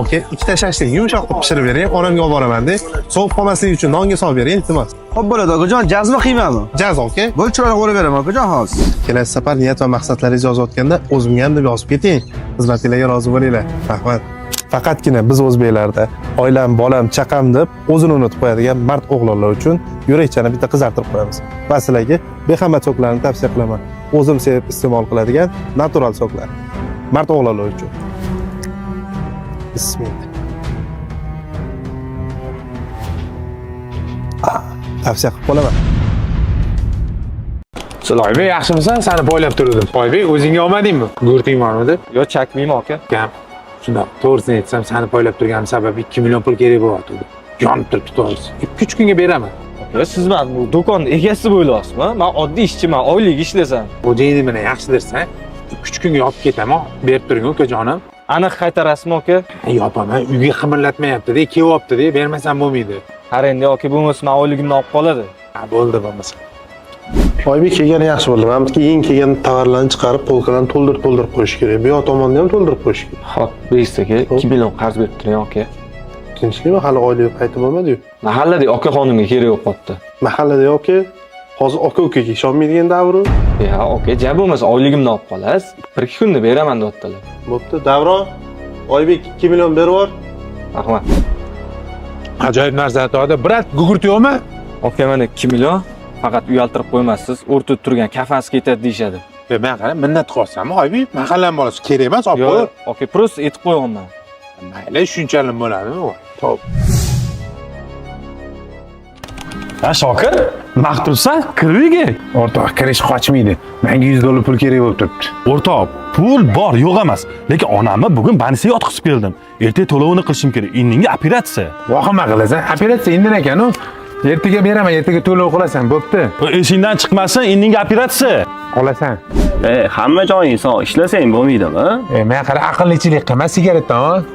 Aka, ikkita shashlik yumshoq qilib pishirib bering, onamga olib boraman-da. Sovib qolmasligi uchun nonga solib bering, iltimos. Xo'p bo'ladi, akajon, jazmi qiymami? Jaz, aka. Bo'ldi, chiroyli qo'yib beraman, akajon, hozir. Kelasi safar niyat va maqsadlaringizni yozayotganda o'zimga ham deb yozib keting. Xizmatinglarga rozi bo'linglar. Rahmat. Faqatgina biz o'zbeklarda oilam, bolam, chaqam deb o'zini unutib qo'yadigan mard o'g'lonlar uchun yurakchani bitta qizartirib qo'yamiz. Va sizlarga behamad soklarni tavsiya qilaman. O'zim sevib iste'mol qiladigan natural soklar. Mard o'g'lonlar uchun. Bismillah. Tavsiya qilib qolaman. Oybek, yaxshimisan? Seni poylab turdim. Oybek, o'zingga olmadingmi? Gurting bormidi? Yo'q, chakmayman aka. Gap. Shundoq, to'g'risini aytsam, seni poylab turganim sababi 2 million pul kerak bo'lyapti. Yonib turibdi to'g'risi. 2-3 kunga beraman. Siz man bu do'kon egasi bo'lyapsizmi? Men oddiy ishchiman, oylik ishlasam. Xo'jayining bilan yaxshi dersan, 2-3 kunga olib ketaman, berib turing ukajonim. Aniq qaytarasizmi aka? Yopaman, uyga qimirlatmayapti-da, kelyapti-da, bermasam bo'lmaydi. Qarang, yoki bo'lmasa men oyligimni olib qoladi. Ha, bo'ldi bo'lmasa. Oybek kelgani yaxshi bo'ldi. Mana bu yerga yangi kelgan tovarlarni chiqarib, polkalarni to'ldirib qo'yish kerak. Bu yoq tomonda ham to'ldirib qo'yish kerak. Xo'p, Bekzod aka, 2 million qarz berib turing aka. Tinchlikmi? Hali oylik payti bo'lmadi-yu. Mahallada aka xonimga kerak bo'lib qolibdi. Mahallada aka, hozir aka ukaga ishonmaydigan davr. Ya, aka, ja bo'lmasa oyligimni olib qolasiz. 1-2 kunda beraman deyaptilar. Bo'pti, Davron, Oybek 2 million berib yubor. Rahmat. Ajoyib narsa aytadi. Brat, gugurt yo'qmi? Aka, mana 2 million. Faqat uyaltirib qo'ymassiz, o'rtada turgan kafasi ketadi deyishadi. Men qara, minnat qilyapsanmi, Oybek? Mahallam bolasi kerak emas, olib qo'y. Aka, prosta etib qo'yganman. Mayli, shunchalik bo'ladimi? Top. Ha, Shokir, nima tursan? Kir uyga. O'rtoq, kirish qochmaydi. Menga $100 pul kerak bo'lib turibdi. O'rtoq, pul bor, yo'q emas. Lekin onamni bugun banisiga yotqizib keldim. Ertaga to'lovini qilishim kerak. Indinga operatsiya. Vahima qilasan, operatsiya indin ekan u. Ertaga beraman, ertaga to'lov qilasan, bo'pti. Esingdan chiqmasin, indinga operatsiya. Olasan. Hamma joying sog', ishlasang bo'lmaydimi? Men qara, aqllichilik qilma, sigaretdan ol.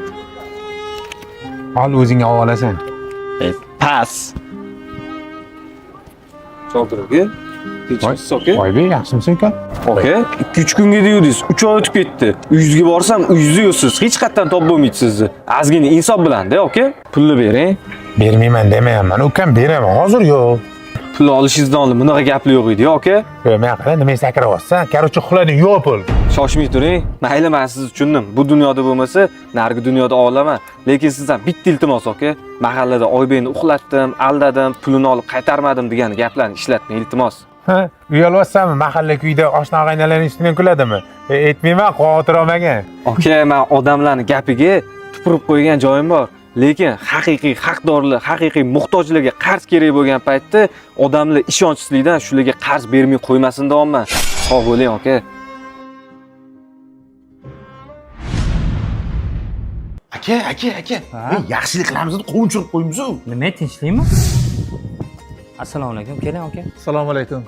Ol, o'zingga olasan. Pas. Shokir aka, tinchmisiz aka? Oybek, yaxshimisiz aka? Aka, 2-3 kunga deyudingiz, 3 oy o'tib ketdi. Uyingizga borsam, uyingizni yo'qsiz, hech qayerdan topib bo'lmaydi sizni. Ozgina insof bilan-da, aka. Pulni bering. Bermayman demayapman, ukam beraman, hozir yo'q. Pulni olishingizdan oldin bunaqa gaplar yo'q edi, aka. Yo'q, men qara, nimaga sakrayapsan? Karochi, uxlading, yo'q pul. Shoshmay turing. Mayli, men sizni tushundim. Bu dunyoda bo'lmasa, narigi dunyoda olaman. Lekin sizdan bitta iltimos, aka. Mahallada Oybekni uxlatdim, aldadim, pulini olib qaytarmadim degan gaplarni ishlatmang, iltimos. Ha, uyalyapsanmi? Mahalla kuyda oshna og'aynilarning ustidan kuladimi? Aytmayman, xavotir olmagin. Aka, men odamlarning gapiga tupurib qo'ygan joyim bor. Lekin haqiqiy haqdorlar, haqiqiy muhtojlarga qarz kerak bo'lgan paytda odamlar ishonchsizlikdan shularga qarz bermay qo'ymasin deyapman. Sog' bo'ling, aka. Aka, aka, aka. Yaxshilik qilamiz deb qovunchirib qo'ymiz-ku. Nima, tinchlikmi? Assalomu alaykum, keling aka. Assalomu alaykum.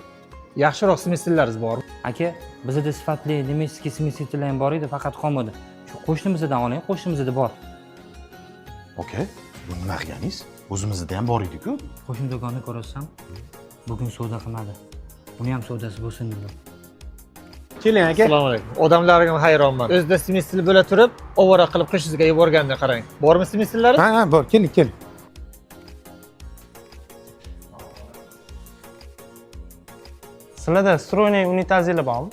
Yaxshiroq smesilalaringiz bormi? Aka, bizda sifatli немецкий smesitellar ham bor edi, faqat qolmadi. Shu qo'shnimizdan oling, qo'shnimizda bor. Aka, bu nima qilganingiz? O'zimizda ham bor edi-ku. Qo'shni do'konni ko'rasam, bugun savdo qilmadi. Uni ham savdosi bo'lsin dedim. Keling aka. Assalomu alaykum. Odamlarga ham hayronman. O'zida smesil bo'la turib, ovora qilib qo'shningizga yuborganda qarang. Bormi smesillaringiz? Ha, ha, bor. Keling, keling. Sizlarda stroyniy unitazinglar bormi?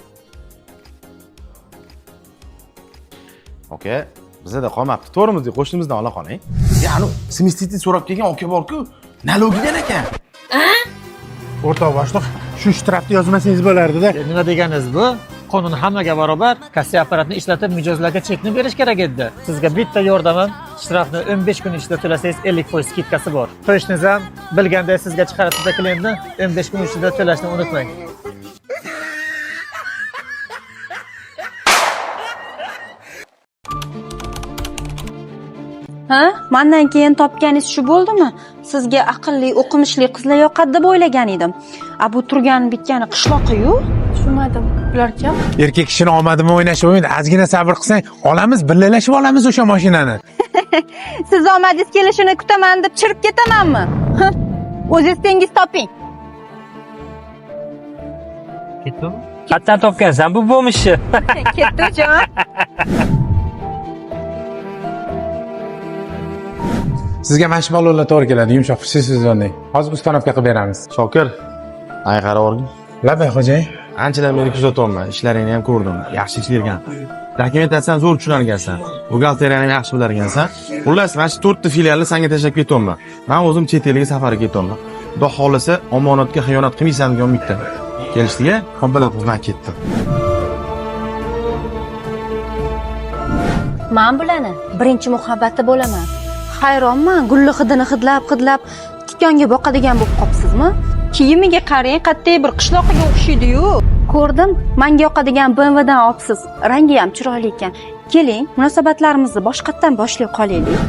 Aka, bizda qolmabdi. To'g'rimiz, qo'shnimizdan ola qoling. Ya'ni smestitni so'rab kelgan aka bor-ku, nalogidan ekan. O'rtoq boshliq, shu shtrafni yozmasangiz bo'lardi-da. Nima deganingiz bu? Qonun hammaga barobar. Kassa apparatini ishlatib mijozlarga chekni berish kerak edi. Sizga bitta yordamim, shtrafni 15 kun ichida to'lasangiz 50% skidkasi bor. Qo'shningiz ham bilganda sizga chiqarib klientni 15 kun ichida to'lashni unutmang. Ha, mendan keyin topganingiz shu bo'ldimi? Sizga aqlli, o'qimishli qizlar yoqadi deb o'ylagan edim. A bu turgan bitgani qishloqi-yu. Tushunmadim. Bular kim? Erkak kishini omadimi o'ynashi bo'lmaydi. Ozgina sabr qilsang, olamiz, birgalashib olamiz o'sha mashinani. Siz omadingiz kelishini kutaman deb chirib ketamanmi? O'zingiz tengiz toping. Ketdimi? Qatdan topgansan bu bo'lmishi. Ketdi jon. Sizga mana shu ballonlar to'g'ri keladi, yumshoq sizonday. Hozir ustanovka qilib beramiz. Shokir, ay qarab olgin. Labay xo'jayin. Anchadan beri kuzatyapman, ishlaringni ham ko'rdim. Yaxshi ishlayotgan. Dokumentatsiyani zo'r tushunar ekansan. Buxgalteriyani ham yaxshi bilar ekansan. Xullas, mana shu 4 ta filialni senga tashlab ketyapman. Men o'zim chet elga safarga ketyapman. Xudo xolasa, omonatga xiyonat qilmaysan degan umidda. Kelishdik-a? Bilib, men ketdim. Men bularni birinchi muhabbati bo'laman. Hayronman, gulli hidini hidlab-hidlab tikonga boqadigan bo'lib qopsizmi? Kiyimiga qarang, qattiq bir qishloqiga o'xshaydi-yu. Ko'rdim, menga yoqadigan BMW dan olibsiz. Rangi ham chiroyli ekan. Keling, munosabatlarimizni boshqatdan boshlay qolaylik.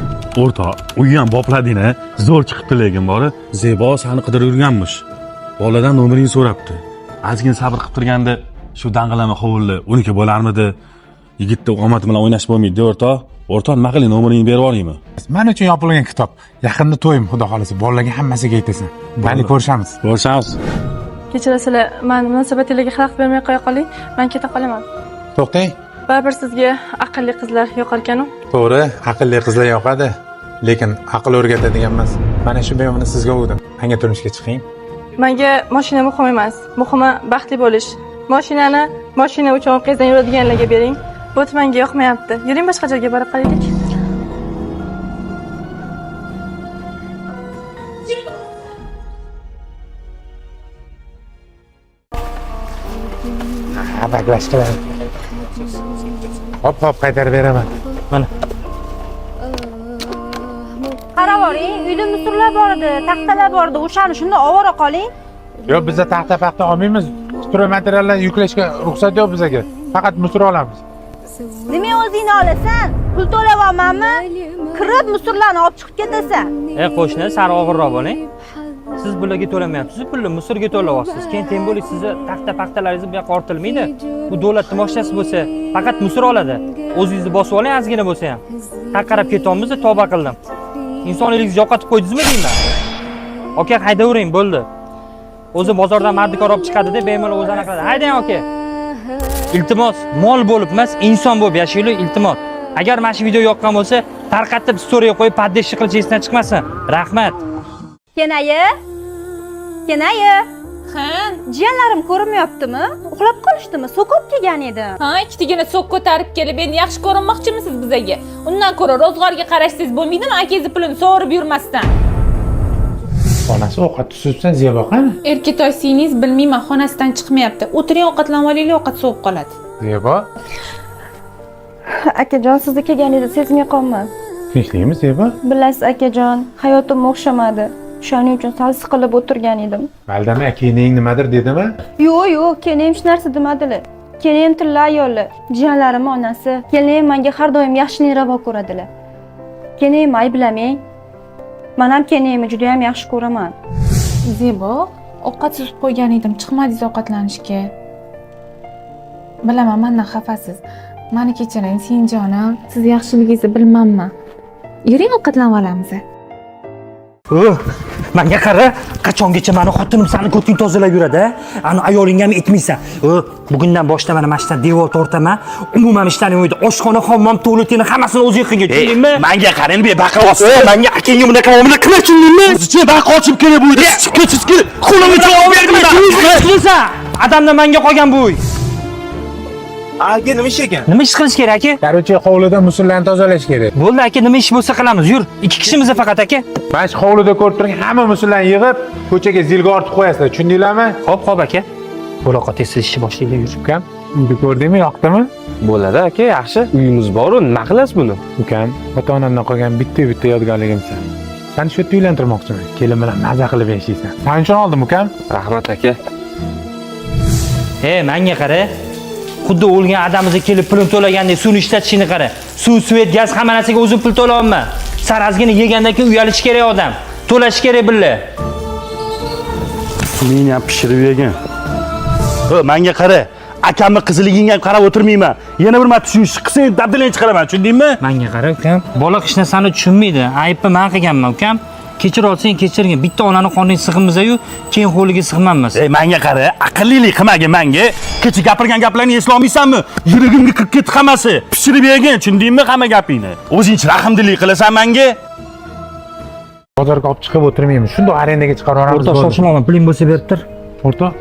O'rtoq, uyi ham boplading-a? Zo'r chiqibdi lekin bori. Zebo seni qidirib yurganmish. Boladan nomeringni so'rabdi. Ozgina sabr qilib turganda shu dang'ilama hovli uniki bo'larmidi? Yigitni omadi bilan o'ynash bo'lmaydi, o'rtoq. O'rtoq, nima qiling, nomeringni berib yuboringmi? Men uchun yopilgan kitob. Yaqinda to'yim, xudo xolasa, bolalarga hammasiga aytasan. Mayli, ko'rishamiz. Ko'rishamiz. Kechirasizlar, men munosabatinglarga xalaqit bermay qo'ya qoling, men keta qolaman. To'xtang. Baribir sizga aqlli qizlar yoqar ekan-u. To'g'ri, aqlli qizlar yoqadi, lekin aql o'rgatadigan emas. Mana shu bemorni sizga o'dim. Menga turmushga chiqing. Menga mashina muhim emas, muhimi baxtli bo'lish. Mashinani mashina uchun orqangizdan yuradiganlarga bering. Bu menga yoqmayapti. Yuring, boshqa joyga borib qaraylik. Ha, baklashkalar. Hop, hop qaytarib beraman. Mana. Qarab oling, uyda musurlar bor edi, taxtalar bor edi. O'shani shunda ovora qoling. Yo'q, bizda taxta paxta olmaymiz. Stroy materiallar yuklashga ruxsat yo'q bizga. Faqat musur olamiz. Nima o'zingni olasan? Pul to'layapmanmi? Kirib musurlarni olib chiqib ketasan. Ey qo'shni, sal og'irroq bo'ling. Siz bularga to'lamayapsiz, pulni musurga to'layapsiz. Keyin temboli sizni taxta paxtalaringiz bu yoqqa ortilmaydi. Bu davlatning mashinasi bo'lsa, faqat musur oladi. O'zingizni bosib oling ozgina bo'lsa ham. Taqarab ketyapmiz, tavba qildim. Insonligingizni yo'qotib qo'ydingizmi deyman. Aka, haydavering, bo'ldi. O'zi bozordan mardikor olib chiqadi-da, bemalol o'zi anaqa qiladi. Haydang aka. Iltimos, mol bo'lib emas, inson bo'lib yashaylik, iltimos. Agar mana shu video yoqqan bo'lsa, tarqatib storyga qo'yib, poddesh qilish esdan chiqmasin. Rahmat. Kenayi? Kenayi? Ha? Jiyanlarim ko'rinmayaptimi? Uxlab qolishdimi? So'kib kelgan edim. Ha, ikkitagina so'k ko'tarib kelib, endi yaxshi ko'rinmoqchimisiz bizaga? Undan ko'ra ro'zg'orga qarashsiz bo'lmaydimi? Akangizni pulini sovurib yurmasdan. Onasi ovqat tuzibsan, Zebo qani? Erkatoy singlingiz bilmayman, xonasidan chiqmayapti. O'tiring, ovqatlanib olaylik, ovqat sovib qoladi. Zebo? Akajon, sizni kelganingizni sezmay qolman. Tinchlikmi, Zebo? Bilasiz, akajon, hayotim o'xshamadi. Shuning uchun sal siqilib o'tirgan edim. Valdami keling nimadir dedimi? Yo'q, yo'q, keling hech narsa demadilar. Keling tilla ayollar, jiyanlarim onasi. Keling menga har doim yaxshilik ravo ko'radilar. Keling ayblamang. Men ham kelingni juda ham yaxshi ko'raman. Zebo, ovqat suzib qo'ygan edim, chiqmadingiz ovqatlanishga. Bilaman, mendan xafasiz. Meni kechiring, sinjonim, siz yaxshiligingizni bilmanman. Yuring, ovqatlanib olamiz. Menga qara, qachongacha meni xotinim seni ko'ting tozalab yuradi, ani ayolingga ham aytmaysan. Bugundan boshlab mana shu devor tortaman. Umuman ishlarning uyda oshxona, hammom, tualetini hammasini o'zing qilgin, tushundingmi? Menga qarang, bu baqiryapsiz. Menga akangga bunaqa muomala qilma, tushundingmi? O'zicha baqir ochib kerak bu uyda. Chiqib ketib, qo'limga javob bermayman. Adamdan menga qolgan bu uy. Aka, nima ish ekan? Nima ish qilish kerak aka? Короче, hovlida musullarni tozalash kerak. Bo'ldi aka, nima ish bo'lsa qilamiz. Yur, ikki kishimiz faqat aka. Mana shu hovlida ko'rib turgan hamma musullarni yig'ib, ko'chaga zilga ortib qo'yasizlar. Tushundinglarmi? Xo'p, xo'p aka. Bo'laqa tez ishni boshlaylik, yur. Ukam, uyni ko'rdingmi, yoqdimi? Bo'ladi aka, yaxshi. Uyimiz bor-u, nima qilasiz buni? Ukam, ota-onamdan qolgan bitta-bitta yodgorligimsan. Seni shu yerda uylantirmoqchiman. Kelin bilan maza qilib yashaysan. Sen uchun oldim, ukam. Rahmat aka. Ey, menga qara. Xuddi o'lgan adamimizga kelib pulini to'lagandek suvni ishlatishini qara. Suv, svet, gaz hamma narsaga o'zim pul to'layapman. Sarazgini yegandan keyin uyalish kerak odam. To'lash kerak billa. Suvingni ham pishirib yegin. Menga qara. Akamni qizligingga ham qarab o'tirmayman. Yana bir marta shu ishni qilsang, dabdalang chiqaraman, tushundingmi? Menga qara, ukam. Bola hech narsani tushunmaydi. Aybni men qilganman, ukam. Kechira olsang kechirgin. Bitta onani qoniga sig'imiz-yu, keyin qo'liga sig'manmiz. Ey, menga qara, aqllilik qilmagin menga. Kecha gapirgan gaplarni eslolmaysanmi? Yuragimga kirib ketdi hammasi. Pishirib yegin, tushundingmi hamma gapingni? O'zingcha rahmdillik qilasan menga. Bozorga olib chiqib o'tirmaymiz. Shundoq arendaga chiqarib yuboramiz. O'rtoq, shoshilma, puling bo'lsa berib tur. O'rtoq,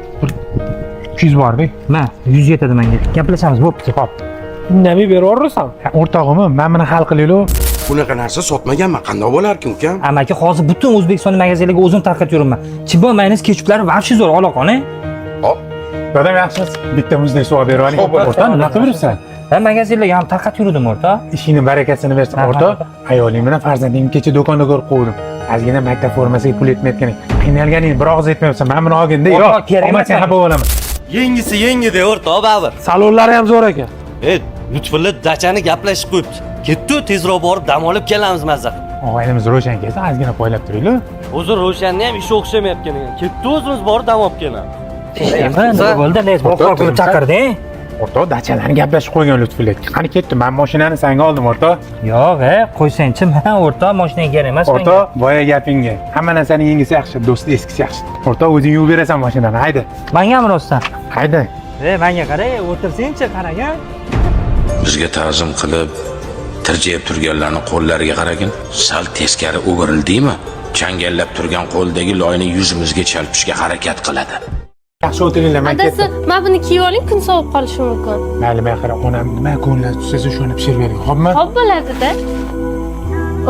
200 bordi. Ma, 100 yetadi menga. Gaplashamiz, bo'pti. Xo'p. Indamay berib yuborasan. O'rtog'im, men buni hal qilaylik. Bunaqa narsa sotmaganman, qandoq bo'larkin ukam? Amaki, hozir butun O'zbekiston magazinlariga o'zim tarqatib yuribman. Chimbo mayonez ketchuplari vobshe zo'r, aloqani. Hop. Dadam yaxshimisiz? Bitta muzdek suv olib berib oling. O'rtoq, nima qilib yuribsan? Ha, magazinlarga ham tarqatib yurdim, o'rtoq. Ishingni barakasini bersin, o'rtoq. Ayoling bilan farzandingni kecha do'konda ko'rib qoldim. Ozgina maktab formasiga pul yetmayotgan ekan. Qiynalganing bir og'iz aytmayapsan. Men buni olgin-da, yo'q. Kerak emas, xafa bo'laman. Yengisi yengi-da, o'rtoq, baribir. Salonlari ham zo'r ekan. Lutfulla dachani gaplashib qo'yibdi. Ketdi, tezroq borib dam olib kelamiz mazza qilib. Og'aynimiz Ro'shan kelsa, ozgina poylab turinglar. O'zi Ro'shanni ham ishi o'xshamayotgan ekan. Ketdi, o'zimiz borib dam olib kelamiz. Nima bo'ldi? Nez boqor qilib chaqirding? O'rtoq, dachalarni gaplashib qo'ygan Lutfulla. Qani ketdi, men mashinani senga oldim, o'rtoq. Yo'q, qo'ysangchi, men o'rtoq mashinaga kerak emas. O'rtoq, boya gapingga. Hamma narsaning yengisi yaxshi, do'sti eskisi yaxshi. O'rtoq, o'zing yuvib berasan mashinani, hayda. Mengami rostdan? Hayda. Menga qara, o'tirsangchi, qaragan. Bizga ta'zim qilib tirjayib turganlarni qo'llariga qaragin, sal teskari o'girildimi, changallab turgan qo'ldagi loyni yuzimizga chalpishga harakat qiladi. Yaxshi o'tiringlar, men Adasi, ketdim. mana buni kiyib oling, kun sovib qolishi mumkin. Mayli, men qara, onam nima ko'ngli tushsa shuni pishirib bering, xo'pmi? Xo'p bo'ladi-da.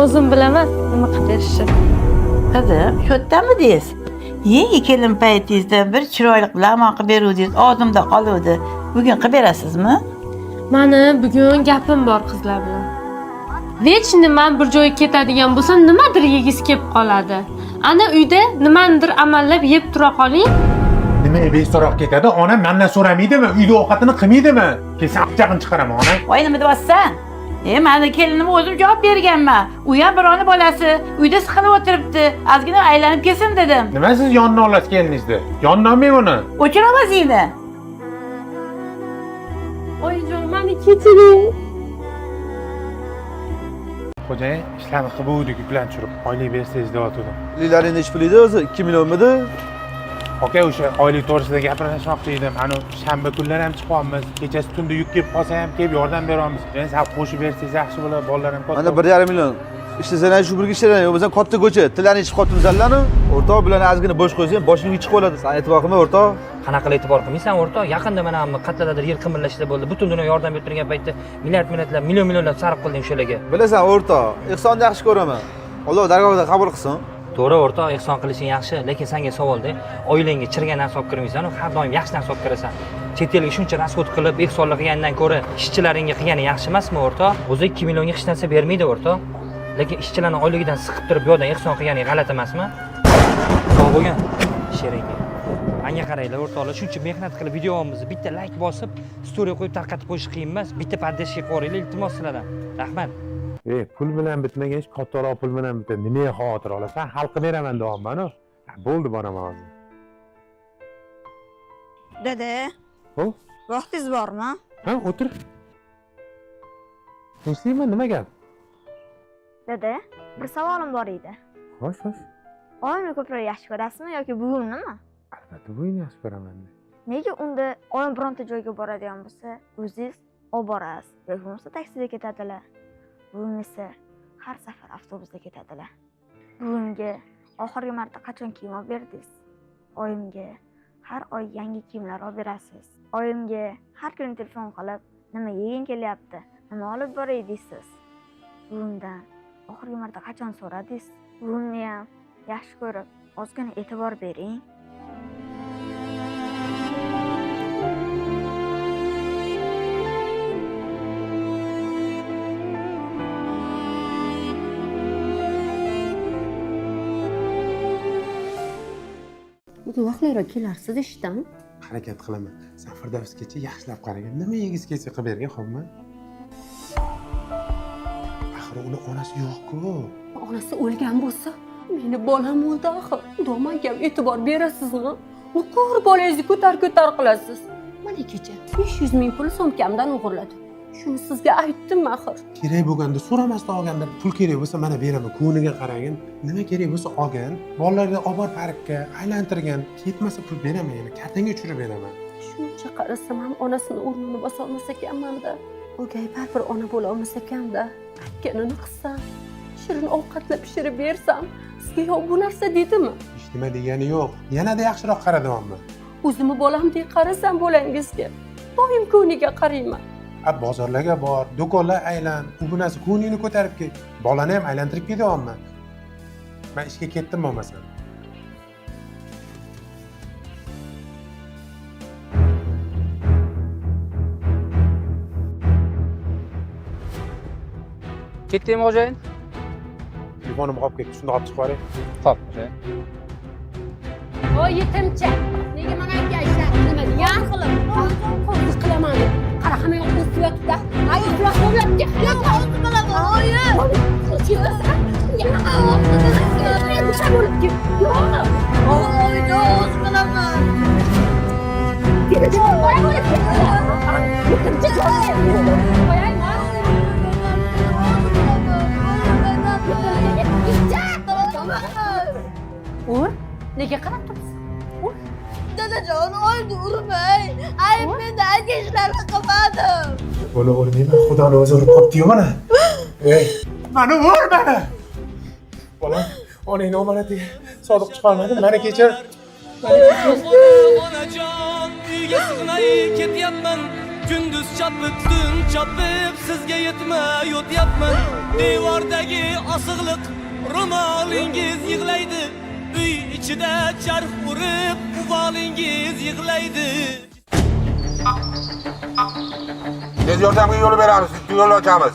O'zim bilaman nima qilib berishni. Qizim, shu yerdamidingiz? Yangi kelin paytingizda bir chiroyli lamon qilib beruvdingiz, og'zimda qoluvdi. Bugun qilib berasizmi? Mani bugun gapim bor qizlar bilan. Vechni men bir joyga ketadigan bo'lsam, nimadir yegisi kelib qoladi. Ana uyda nimanidir amallab yeb tura qoling. Nima beso'roq ketadi? Onam mendan so'ramaydimi? Uyda ovqatini qilmaydimi? Kelsa apchag'ini chiqaraman, ona. Voy, nima deyapsan? Mani kelinim o'zim javob berganman. U ham birovning bolasi, uyda siqilib o'tiribdi. Ozgina aylanib kelsin dedim. Nima siz yonini olasiz keliningizni? Yonini olmang uni. O'chir ovozingni. Oyijon, meni kechiring. Xo'jayin, ishlarni qilib bo'ldik, yuklarni tushirib, oylik bersangiz deyotgandim. Pulinglaring nechi pul edi o'zi? 2 millionmidi? Aka, o'sha oylik to'g'risida gaplashmoqchi edim. Ana shanba kunlari ham chiqyapmiz. Kechasi tunda yuk kelib qolsa ham kelib yordam beramiz. Endi sal qo'shib bersangiz yaxshi bo'ladi, bolalar ham katta. Mana 1,5 million. Ishlasang shu birga ishlaysan, yo'q bo'lsam katta ko'cha, tillarni ichib qolibmisanlar-ku. O'rtoq bilan ozgina bo'sh qo'ysang, boshingga chiqib oladi. Sen e'tibor qilma o'rtoq. Qanaqa qilib e'tibor qilmaysan o'rtoq? Yaqinda mana hamma qatladadir yer qimirlashda bo'ldi. Butun dunyo yordam berib turgan paytda milliard millionlab, million millionlab sarf qilding o'shalarga. Bilasan o'rtoq, ehsonni yaxshi ko'raman. Alloh dargohida qabul qilsin. To'g'ri o'rtoq, ehson qilishing yaxshi, lekin senga savolda, oilangga chirgan narsa olib kirmaysan, har doim yaxshi narsa olib kirasan. Chet elga shuncha rasxod qilib, ehsonlik qilgandan ko'ra ishchilaringga qilgani yaxshi emasmi o'rtoq? O'zi 2 millionga hech narsa bermaydi o'rtoq. Lekin ishchilarning oyligidan siqib turib, bu yoqdan ehson qilganing g'alati emasmi? Sog' bo'lgin, sheringga. Menga qaranglar o'rtoqlar, shuncha mehnat qilib videomizni bitta like bosib, story qo'yib tarqatib qo'yish qiyin emas, bitta podдержка qilib yuboringlar, iltimos sizlardan. Rahmat. Pul bilan bitmagan ish kattaroq pul bilan bitadi. Nimaga xavotir olasan? Hal qilib beraman deyapman-ku. Bo'ldi, boraman hozir. Dada. Ho? Vaqtingiz bormi? Ha, o'tir. Tinchlikmi, nima gap? Dada, bir savolim bor edi. Xo'sh, xo'sh. Oyimni ko'proq yaxshi ko'rasizmi yoki buvimnimi? Albatta, buvimni yaxshi ko'raman. Nega unda oyim bironta joyga boradigan bo'lsa, o'zingiz olib borasiz yoki bo'lmasa taksida ketadilar? Buvim esa har safar avtobusda ketadilar. Buvimga oxirgi marta qachon kiyim olib berdingiz? Oyimga har oy yangi kiyimlar olib berasiz. Oyimga har kuni telefon qilib, nima yeging kelyapti, nima olib boray deysiz. Buvimdan oxirgi marta qachon so'radingiz? Buvimni ham yaxshi ko'rib, ozgina e'tibor bering. Bugun vaqtliroq kelarsiz ishdan. Harakat qilaman. Sen Firdavsgacha yaxshilab qaragin. Nima yegisi kelsa qilib bergin, xo'pmi? Axir uni onasi yo'q-ku. Onasi o'lgan bo'lsa, meni bolam o'ldi axir. Domanga ham e'tibor berasizmi? Nuqur bolangizni ko'tar-ko'tar qilasiz. Mana kecha 500 ming pul sumkamdan o'g'irladi. Shuni sizga aytdim axir. Kerak bo'lganda so'ramasdan olgandir. Pul kerak bo'lsa mana beraman. Ko'ngliga qaragin. Nima kerak bo'lsa olgin. Bolalarga olib bor parkka, aylantirgin. Yetmasa pul beraman yana, kartangga tushirib beraman. Shuncha qarasam ham onasini o'rnini bosa olmas ekanman-da. O'gay baribir ona bo'la olmas ekanda. Aytganini qilsam, shirin ovqatlar pishirib bersam, sizga yo'q bu narsa dedimi? Hech nima degani yo'q. Yanada yaxshiroq qara deyapman. O'zimni bolamdek qarasam bolangizga, doim ko'ngliga qarayman. Bozorlarga bor, do'konlar aylan, u bu narsa ko'nglingni ko'tarib kel. Bolani ham aylantirib ketyapman. Men ishga ketdim bo'lmasam. Ketdingmi xo'jayin? Telefonim qolib ketdi, shunda olib chiqib boray. Xo'p, xo'jayin. Voy yetimcha, nega mana aytgan nima degan qilib? Qo'l qilaman. Qara, hamma yoq o'sib yotibdi. Ay, uloq bo'lyapti. Yo'q, o'zim bilaman, oyi. Yo'q. Oy, o'zim bilaman. Ur, nega qarab turibsiz? Ur. Dadajon, oyimni urmang. Ayb menda, aka ishlarni qilmadim. Bola o'lmayman, Xudoni o'zi urib qopti-yu mana. Ey, mani ur mani. Bolam, onangni omonatiga sodiq chiqolmadim. Meni kechir. Onajon, uyga sig'may ketyapman. Gündüz chopib, tun chopib, sizga yetmay o'tyapman. Devordagi osig'liq ro'molingiz yig'laydi. Uy ichida charx urib, uvolingiz yig'laydi. Tez yordamga yo'l beramiz, yo'l ochamiz.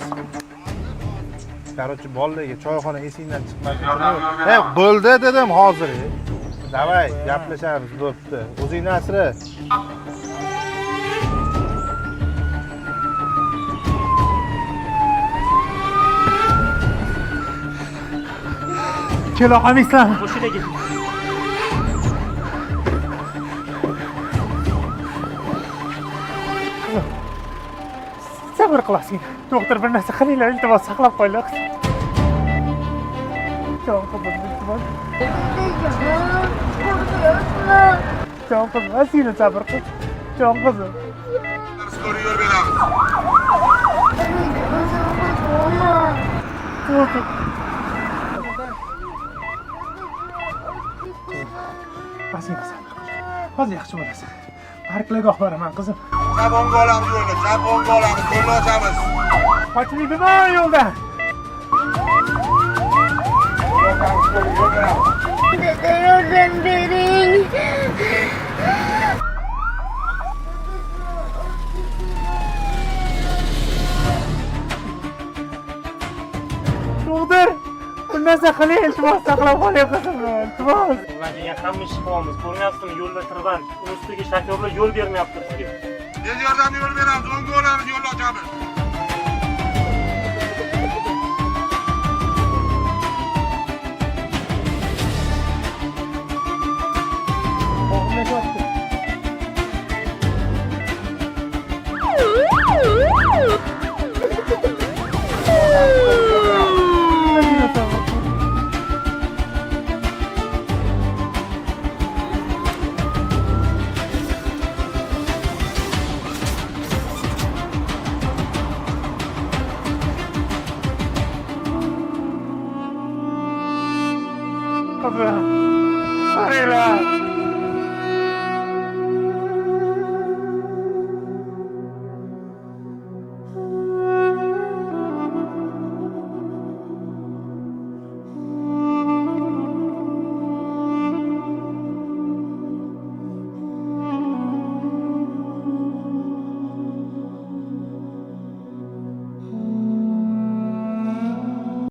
Короче, bolalarga choyxona esingdan chiqmasin. Ey, bo'ldi dedim hozir. Davay, gaplashamiz, bo'pti. O'zingni asra. Kela qolmaysizlarmi? Mashinaga. Sabr qilasizlar. Doktor bir narsa qilinglar, iltimos saqlab qo'yinglar. Jon qizim, iltimos. Jon qizim, ozgina sabr qil. Jon qizim. Yo'l beramiz. Ozgina sabr qil. Hozir yaxshi bo'lasan. Parklarga olib boraman qizim. Chap o'ngga olamiz yo'lni, chap o'ngga olamiz, yo'lni ochamiz. Qochmaydimi yo'ldan? Dada, yordam bering. Doktor, bir narsa qiling, iltimos saqlab qoling qizimni, iltimos. Ular degan hamma ish qilyapmiz, ko'rmayapsizmi? Yo'lda tirband, uni ustiga shofyorlar yo'l bermayapti bizga. Tez yordamga yo'l beramiz, o'ngga olamiz, yo'lni ochamiz. Og'irlashyapti. Qizim, qaranglar.